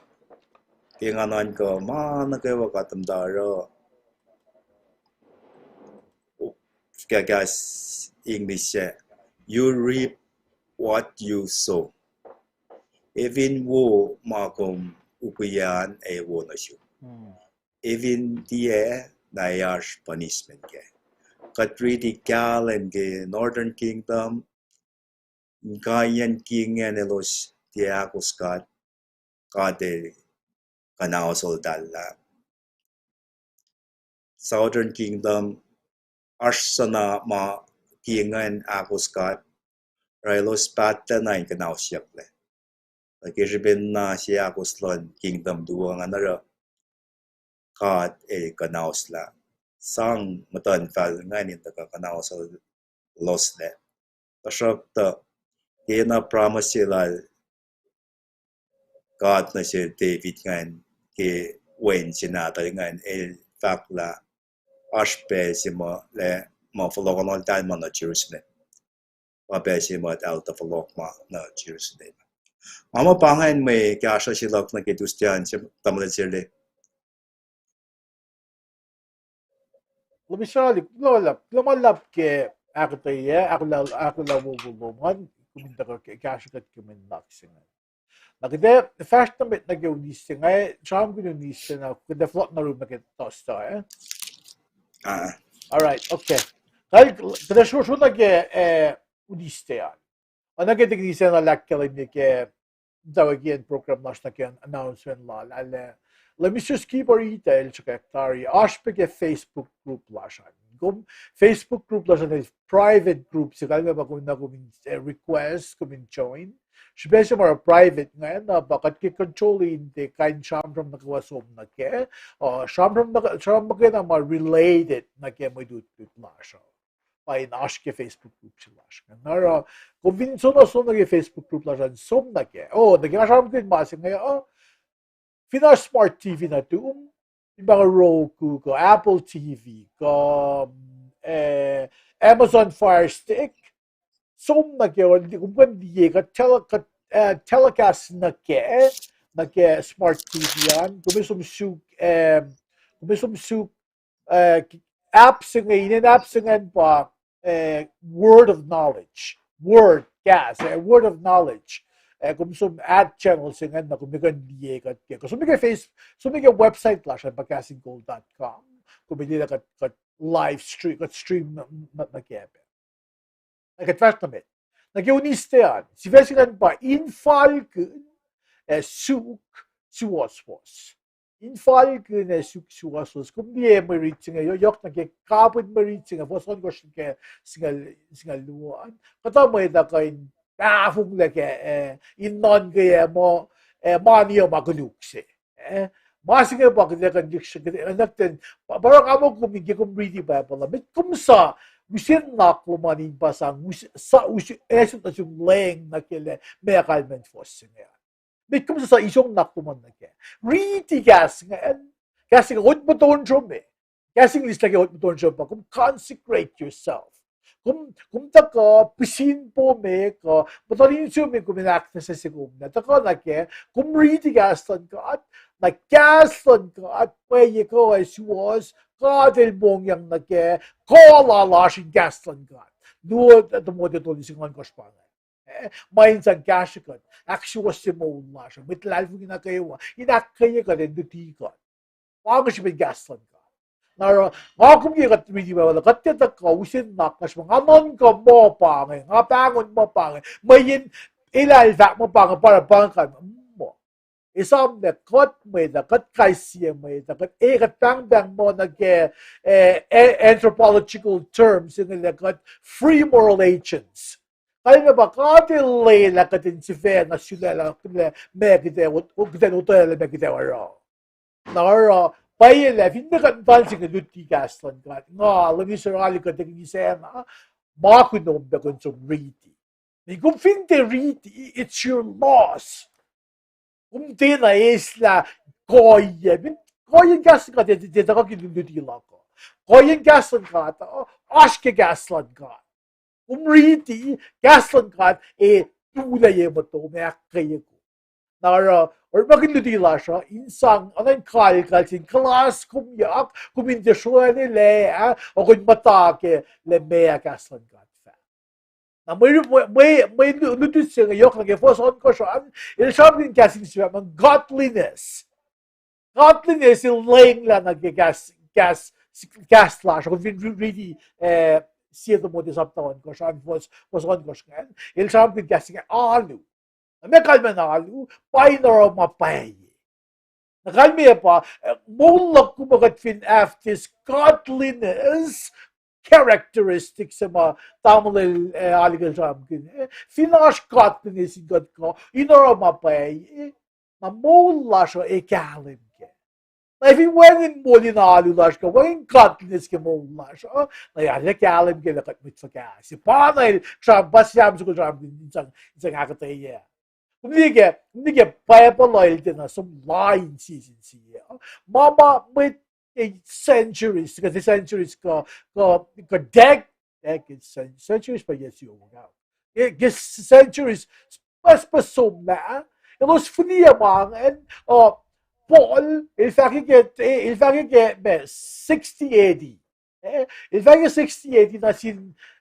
ke nga nuhnkuh ma nuh kwewa kuht muhta oruh, ke kahs English se, you reap what you sow. Efin wo ma kom ukwe an ac wo nuh sum. Efin tiac, na oasr punishment kac. Kuht riti kahlwem ke Northern Kingdom, inkaiyacn king ingacn elos tiac ahkos God, God el kuhnahoseltahllah. Southern Kingdom, oasr suc na ma king ingacn ahkos God, oruh elos pahtlac na in kuhnausyucklac. Ke srihpen na se ahkos luhn kingdom luo ingacn oruh God el kuhnahoslah. Sang muhtuhnfacl ingacn in tuhkuh kuhnahoslah. Tuhsruhktuh, ke na promise se lal God nuh sel David ingacn, ke wen se nahtuhl ingacn, el fahk lah oasr pacl se ma, lah ma fohlohkohnoltahl ma nuh Jerusalem. Pa pacl se ma eltahl fohlohk ma nuh Jerusalem. Nga muh pa ingacn mwe kahsruh se luhk nuh ke Tuesday an, tamuhlwel Sirle. Let me sorry, kuloh ma luhlahp ke ahkuhtweyac, ahkolah, ahkolah wowo lom an, kom in tuhkuh kahsruh kuht ke mwe nuhnak se inge. Na kuht ac fahsr nuh met nuh ke unis se inge, sramsramkihn unis se na kuht ac fohlohk nuh rum nuh ke Thursday, eh? All right, okay. Kal, kuht ac sro, sro nuh ke, eh, unis se an. Oacna ke tikin ise na ahkkahlwemye ke tawekiyacn program lasr nuh ke announcement lal, ah, let me just keep our ita el srihkwack tari. Oasr pac ke Facebook group lasr an. Kom Facebook group lasr an el private group se, kalmac pa kom na kom in, eh, request, kom in join. Srihpac se ma oruh private ingacn na pa kuht ke control in tiac kuh in sramsram nuh kwewa som nuh kac. Uh, sramsram nuh, sramsram muhkwena ma related nuh ke mwe lutlut lasr uh, pa in oasr ke Facebook group se lasr ingacn. Na oruh kom fin soenna som nuh ke Facebook group lasr an som nuh kac. Oh, nuh ke nga sramsramkihn ma se inge uh, fin oasr smart T V nuhtum, in pa inge Roku kuh Apple T V kuh, eh, Amazon Fire Stick, som nuh ke, kom kuh in liye kuht tele-, kuht, eh, telecast nuh ke, nuh ke smart T V an, kom ac som suk, eh, kom ac som suk, eh, app se inge, inen app se ingacn pa, eh, Word of Knowledge. Word, kahs, eh, Word of Knowledge. Eh, kom som add channel se ingacn na kom ac kuh in liye kuht ke. Kom som ke Face-, som ke website lasr an pa castingcall dot com. Kom ac liye kuht, kuht live stream, kuht stream nuh, nuh, nuh kac pac. Na kuht fahsr nuh met. Nuh ke Wednesday an, sifac se ingacn pa in falkihn, eh, suk, suwohswohs. In falkihn ac suk suwohswohs. Kom liye mwe rit se inge, yo-, yohk nuh ke kapihn mwe rit se inge, fuhs ohnkohsr nuh ke singucul, singucul luo an. Kuhtuh mwet uh kuh in tahfonglac ke, eh, in nuhnkeyac muh, eh, ma niyac ma koluk se. Eh, ma se inge pa kuht ac kuh in liksreni, kuht ac kuh in, pa, pa oruh nga muh kom in ke kom riti Bible uh, met kom sa use nuhnak lom an in pa sang, use, sa, use, ac sot nuh sum leng nuh ke lah meac kalmacn fuhs se inge. Met kom sa, sa isong nuhnak lom an nuh kac. Riti kahs ingacn, kahs inge, ot muhtuhn srome. Kahs English nuh ke ot muhtuhn srome pa, kom consecrate yourself. Kom, kom tuhkuh pihsin po me kuh muhtuhn insiom in kom in ahknwacsnwacsye kom na tuhkuh nuh kac, kom riti kahs luhn God, na kahs luhn God pwacye kuh ac suwohs, God El mongyang nuh kac, kuh la lasr in kahs luhn God. Luo Timothy tolu singucul ohnkohsr pa inge. Eh, ma in sang kahsrwe kuht, ahksuwohsye moul lasr uh, mwet luhlahlfongi nuh kwewa, in ahkkweye kuht, in luti kuht. Pa inge srihpen kahs luhn God. Na oruh, nga kom ke kuht riti Bible uh, kuht tiac tuhkuh use nuhnak lasr ma nga nuhnkuh muh pa inge, nga pahngon muh pa inge, mweyen elah el fahk muh pa inge, pa, pa inge kalmac, muh. Esam lah kuht mwet uh, kuht kais sie mwet uh, kuht, eh, kuht pahngpahng muh nuh ke, eh, eh, anthropological terms, inge lah kuht free moral agents. Kalmac pa God El lwelah kuht in sifacna sulaclah, lah meac kuht ac, kuht ac otwelah, meac kuht ac oruh. Na oruh, pwacye lah finne kuht muhta se inge luti kahs luhn God, nga, Leum Israel, kuht ac kihsacna, ma kunom pac kom som riti. Meaning kom fin tiac riti, it's your loss. Kom tiacna eslah kuhiyac, kuhiyen kahs luhn God tiac, tiac tuhkuh ke luti luhk uh. Kuhiyen kahs luhn God uh, oasr ke kahs luhn God. Kom riti kahs luhn God, ac tulac ye motom, ac ahkkweye kom. Na oruh, orekmakihn luti lasr uh, in sang, oacna in kalkal sin kuhlahs kom yak, kom in tiac sroacne lah, ah, ac kom in muhta ke lah meac kahs luhn God fahk. Na mwe, mwe, mwe, mwe lu-, luti se inge yohk nuh ke fuhs ohnkohsr an, el sramsramkihn kahs English se fahk muh godliness. Godliness el lenglah nuh ke kahs, kahs, kahs lasr, kom fin ri-, riti, eh, Sie Timothy sapta ohnkohsr an, fuhs, fuhs ohnkohsr ingacn, el sramsramkihn kahs inge alu. Na meac kalmacn alu, pa in oruh ma pwacye. Na kalmac pa, eh, moul luhk kom kuht fin have this godliness characteristic se ma tamuhlwel, eh, alu el sramsramkihn, eh, fin oasr godliness in kuht kuh in oruh ma pwacye, na moul lasr uh ac kahlwem kac. Na fin wacngihn moul in alu lasr kuh wacngihn godliness ke moul lasr uh, na arlac kahlwem kac lah kuht mwet fuhkah se. Pa na el sram-, pa Sam soko sramsramkihn in sang, in sang ahkuhtweyac. Kom liye ke, kom liye ke Bible uh el tiacna som lain sie sin sie. Ma, ma mwet ke centuries, ke centuries kuh, kuh, kuh dec-, decades, cen-, centuries pa yac siofok. Ke, ke centuries, pucspucs somlah, elos fihliyac ma ingacn, uh, Paul, el fahk ke, el fahk ke ma sixty A D. Eh, el fahk ke sixty A D nuh sin,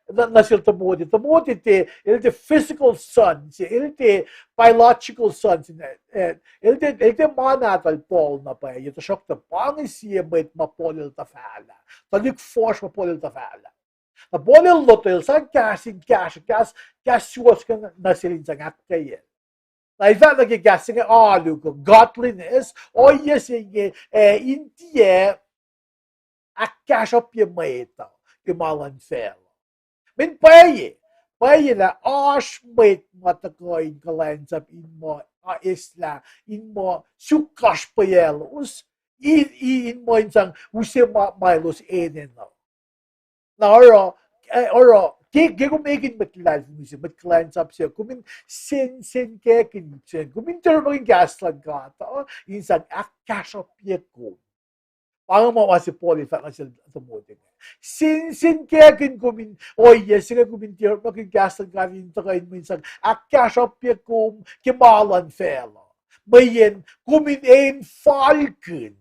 nuh, nuh sel Timothy. Timothy tiac, el tiac physical son se, el tiac biological son se, eh, el tiac, el tiac ma nahtuhl Paul na pwacye, tuhsruhktuh pa inge sie mwet ma Paul el tuhfahlah. Tuhlihk fuhsr ma Paul el tuhfahlah. Na Paul el lotwelah sang kahs in kahsruh, kahs, kahs suwohs ingacn nuh sel in sang ahkkweye. Na el fahk nuh ke kahs se inge alu kuh godliness, ohiyac se inge, eh, in tiac ahkkahsruhpye mwet uh. ke ma luhn facluh. Mweyen pwacye, pwacye lah oasr mwet ma tuhkuh in kuhlwacnsap in muh, a, eslah, in muh suk kasr pwacyelos, in, in, in muh in sang use ma, ma elos enenuh. Na oruh, eh, oruh, ke, ke kom ekihn mwet luhlahlfongi se, mwet kuhlwacnsap se, kom in sensenkackihn se, kom in tiac orekmakihn kahs luhn God uh in sang ahkkahsruhpye kom. Pa inge ma, ma se Paul el fahk nuh sel Timothy inge. Sensenkackihn kom in ohiyac se inge, kom in tiac orekmakihn kahs luhn God in tuhkuh in mwe in sang ahkkahsruhpye kom ke ma luhn facluh. Mweyen kom in, in falkihn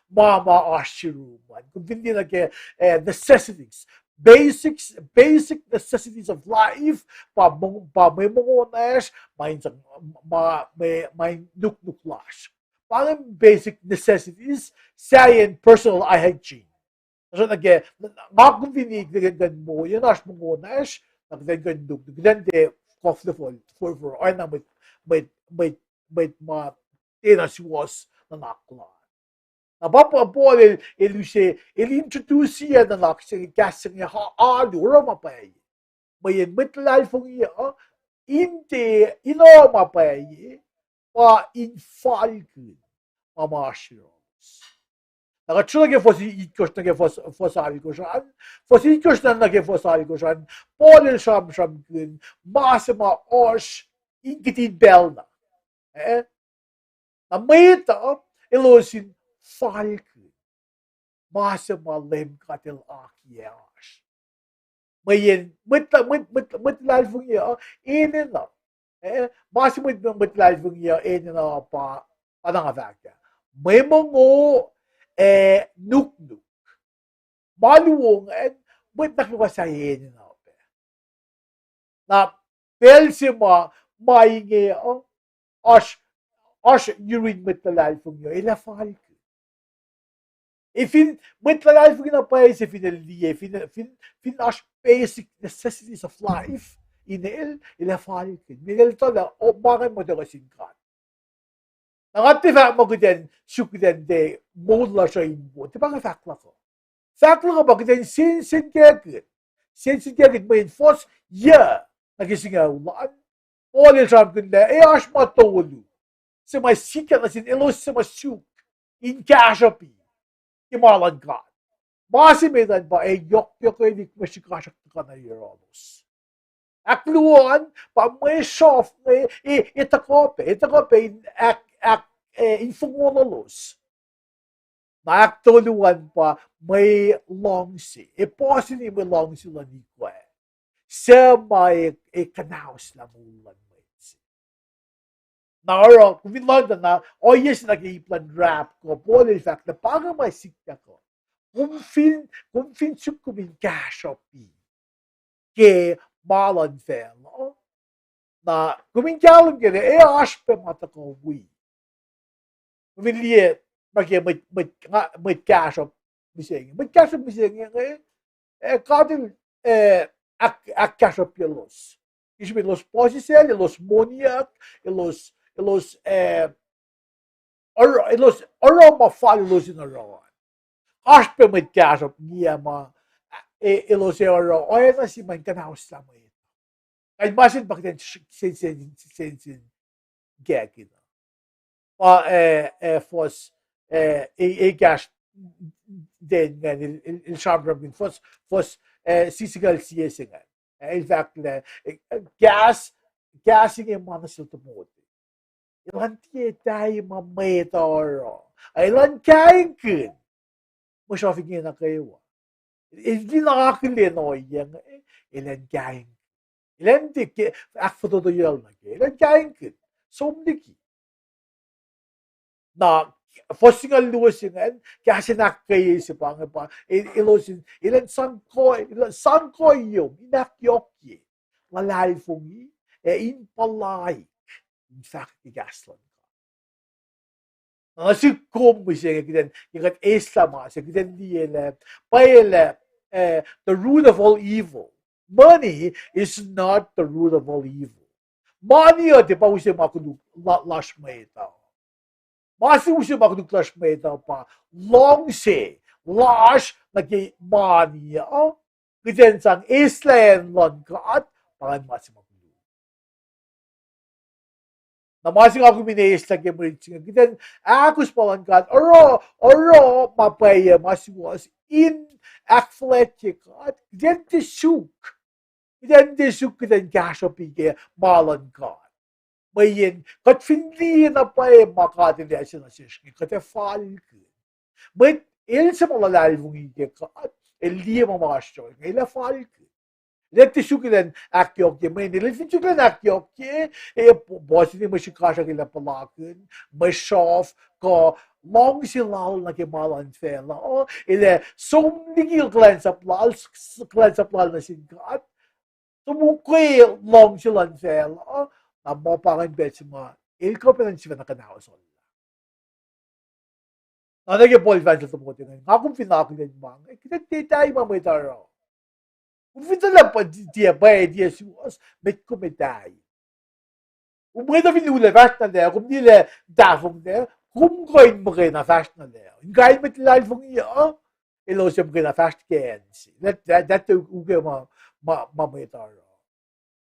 ma, ma oasr yurum an. Kom fin liye nuh ke, eh, necessities, basics, basic necessities of life, pa mong-, pa mwe mongo lasr, ma in sang, ma, mwe, ma in nuknuk lasr. Pa inge basic necessities, sahyacn personal hygiene. Tuhsruhk nuh ke, nga kom fin liye kuht in kuh in moul, oasr mongo lasr, na kuht in kuh in nuknuk, kuht in tiac koflah forfor, oacna mwet, mwet, mwet, mwet ma tiacna suwohs nuhnak lal. Na pa, pa Paul el, el use, el introduce nuhnak se inge, kahs se inge, ha, alu, oruh ma pwacye. Mweyen mwet luhlahlfongi uh, in tiac, in oruh ma pwacye, pa in falkihn ma, ma oasr yurum. Na kuht srui nuh ke fuhs itkohsr nuh ke fuhs, fuhs alkosr an, fuhs itkohsr nuh, nuh ke fuhs alkosr an, Paul el sramsramkihn ma se ma oasr in kihtin pacl na. Eh? Na mwet uh, elos in falkihn ma se ma Leum God El akiyac oasr. Mweyen mwet, mwet, mwet, mwet luhlahlfongi uh, enenuh. Eh, ma se mwet, mwet luhlahlfongi uh enenuh pa, pa na nga fahk ah, mwe mongo, eh, nuknuk. Ma luo ingacn, mwet nuh kwewa sahyac enenuh pac. Na pacl se ma, ma inge uh, oasr, oasr yurin mwet luhlahlfongi uh, el ac falkihn. Ac fin mwet luhlahlfongi na pwacye se fin el liye, fin, fin, fin oasr basic necessities of life in el, el ac falkihn. Mweyen el etuh lah, o, ma inge muhtwacwacack sin God. Na nga tiac fahk muh kuht in suk kuht in tiac moul lasr uh in wo, tiac pa inge fahk luhk uh. Fahk luhk uh pa kuht in sensenkackihn. Sensenkackihn mweyen fuhs yuc nuh ke singucul an, Paul el sramsramkihn lah ac oasr ma tolu se ma sikyak nuh sin elos se ma suk in kahsruhp ke ma luhn God. Ma se met an pa ac yohkyohkwelihk mwe srihkasrak tuhkuh nuh yohrohlos. Ahkluo an pa mwe sruhf inge, e, e tuhkuh pac, e tuhkuh pac in ahk, ahk, e, in fongololos. Na ahktolu an pa mwe luhngse, e puhsini mwe luhngse luhn ikoac, suc ma e, e kuhnahoslah moul luhn mwet se. Na oruh, kom fin lohng tuh na, ohiyac se nuh ke ip luhn rap kuh, Paul el fahk lah pa inge ma sikyak uh. Kom fin, kom fin suk kom in kahsruhp ke ma luhn facluh, na kom in kahlwem ke lah e oasr pac ma tuhkuh wi. Kom fin liye nuh ke mwet, mwet, nga, mwet kahsruhp mihsenge. Mwet kahsruhp mihsenge inge, e, God el, e, ahk, ahkkahsruhpyelos. Ke srihpen elos puhsisacl, elos moniyuck, elos, elos, e, oruh, elos oruh ma fal elos in oruh an. Oasr pac mwet kahsruhp ngiyac ma, e, elos ac oruh oacna se ma in kuhnahoslah mwet. Kain ma se pa kuht in sen, sen, sensenkackihn. Pa, e, e, fuhs, e, e, ekahsr ten ingacn, el, el, el sramsramkihn fuhs, fuhs, e, singucul sie se ingacn. E, el fahk lah, e, kahs, kahs inge ma nuh sel Timothy. Elan tiac tari ma mwet oruh. Elan kaingkihn mwe sruhf inge nuh kwewa. El fin akihlen ohiyac inge, elan kaingkihn. Elan tiac ke, ahkfototoyacl nuh ke, elan kaingkihn. Som liki. Na, fuhs singucul luo se ingacn, kahs in ahkkweye se pa inge pa, e, elos in, elan sang kuh, elan sang kuhiyom in ahkyohkye luhlahlfongi, ac in puhlaik in fahk ke kahs luhn God. Na nuh sihk kom mihsenge, kuht in, ke kuht eslah ma se, kuht in liye lah, pwacye lah, e, the root of all evil. Money is not the root of all evil. Mani uh tiac pa use ma koluk la-, lasr mwet uh. Ma se use ma koluk lasr mwet uh pa luhngse lasr nuh ke mani uh. kuht in sang eislah acn luhn God, pa ingacn ma se ma koluk. Na ma se nga kom in eislah ke mwe rit se inge, kuht in ahkos ma luhn God, oruh, oruh ma pwacye, ma suwohs in ahkfuhlwactye God, kuht in tiac suk. Kuht in tiac suk, kuht in kahsruhpi ke ma luhn God. Mweyen kuht fin liye na pwacye ma God El ase nuh sesr inge, kuht ac falkihn. Mwet el se ma luhlahlfongi ke God, el liye ma ma oasr yohk inge, el ac falkihn. El ac tiac suk elan ahkyohkye, mweyen el fin suk elan ahkyohkye, e, puhsini mwe srihkasrak el ac puhlakihn, mwe sruhf, kuh luhngse lal nuh ke ma luhn facluh, el ac som liki kuhlwacnsap lal, kuhlwacnsap lal nuh sin God, som ukwe luhngse luhn facluh, na ma pa ingacn pacl se ma el kuh pac in sifacna kuhnahosolla. Na nuh ke Paul fahk sel tomoti inge, nga kom fin akihlen ma inge, kuht in tiac tari ma mwet oruh. Kom fin tuh lah pa tiac pwacye, tiac suwohs, met kom ac tari. Kom mwet uh fin ullac fahsr na lac, kom liye lah tahfonglac, kom kuh in muhkwena fahsr na lac. In kain mwet luhlahlfongi uh, elos ac muhkwena fahsr ke acn se. That, that, that ukwe ma, ma, ma mwet oruh.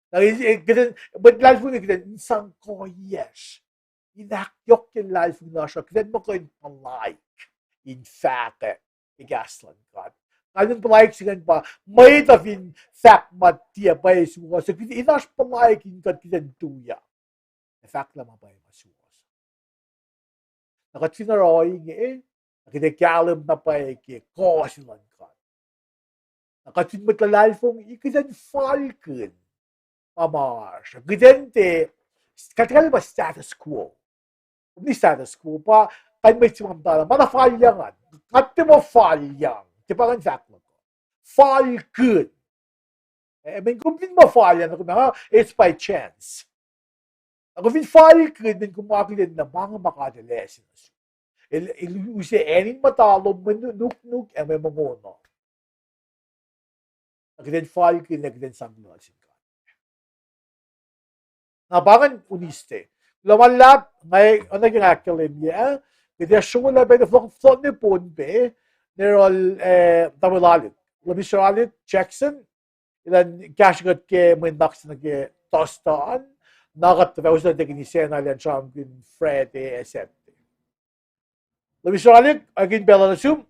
Na, e, e, kuht in, mwet luhlahlfongi kuht in sang kuhiyacsr. In ahkyohkye luhlahlfongi lasr uh, kuht in muh kuh in puhlaik in fahkwack ke kahs luhn God. Kalmen puhlaik se ingacn pa mwet uh fin fahk ma tiac pwacye suwohs, kuht in oasr puhlaik in kuht kuht in tuyak ac fahk lah ma pwacye ma suwohs. Na kuht fin oruh inge, na kuht ac kahlwem na pwacye ke kuh se luhn God. Na kuht fin mwet luhlahlfongi, kuht in falkihn ma ma oasr. Kuht in tiac, kuht kalmac status quo. Kom liye status quo pa, kain mwet se ma muhta na, ma na falyang an. Kuht tiac muh falyang, tiac pa ingacn fahk luhk uh. Falkihn. E, mweyen kom fin muh falyang, na kom, ah, it's by chance. Na kom fin falkihn, mweyen kom akihlen na ma inge ma God El ase nuh sum. El, El use acn in muhta lom, mwe nu-, nuknuk, ac mwe mongo uh. Na kuht in falkihn, na kuht in sang kuloh sin God. Na pa ingacn Wednesday. Kuloh ma luhlahp, nga, oacna ke nga ahkkahlwemye, kuht ac srolah pac fohlohk, fohlohk nuh Pohnpei, nuh yohrohl, eh, tamuhlwel Alik. Lomiser Alik Jackson, elan kahsre kuht ke mwe nuhnak se nuh ke Thursday an, na kuht tuh fah uslah tekini sacna elan sramsramkihn Friday ac Saturday. Lomiser Alik, ekihn pacl uh nuh sum.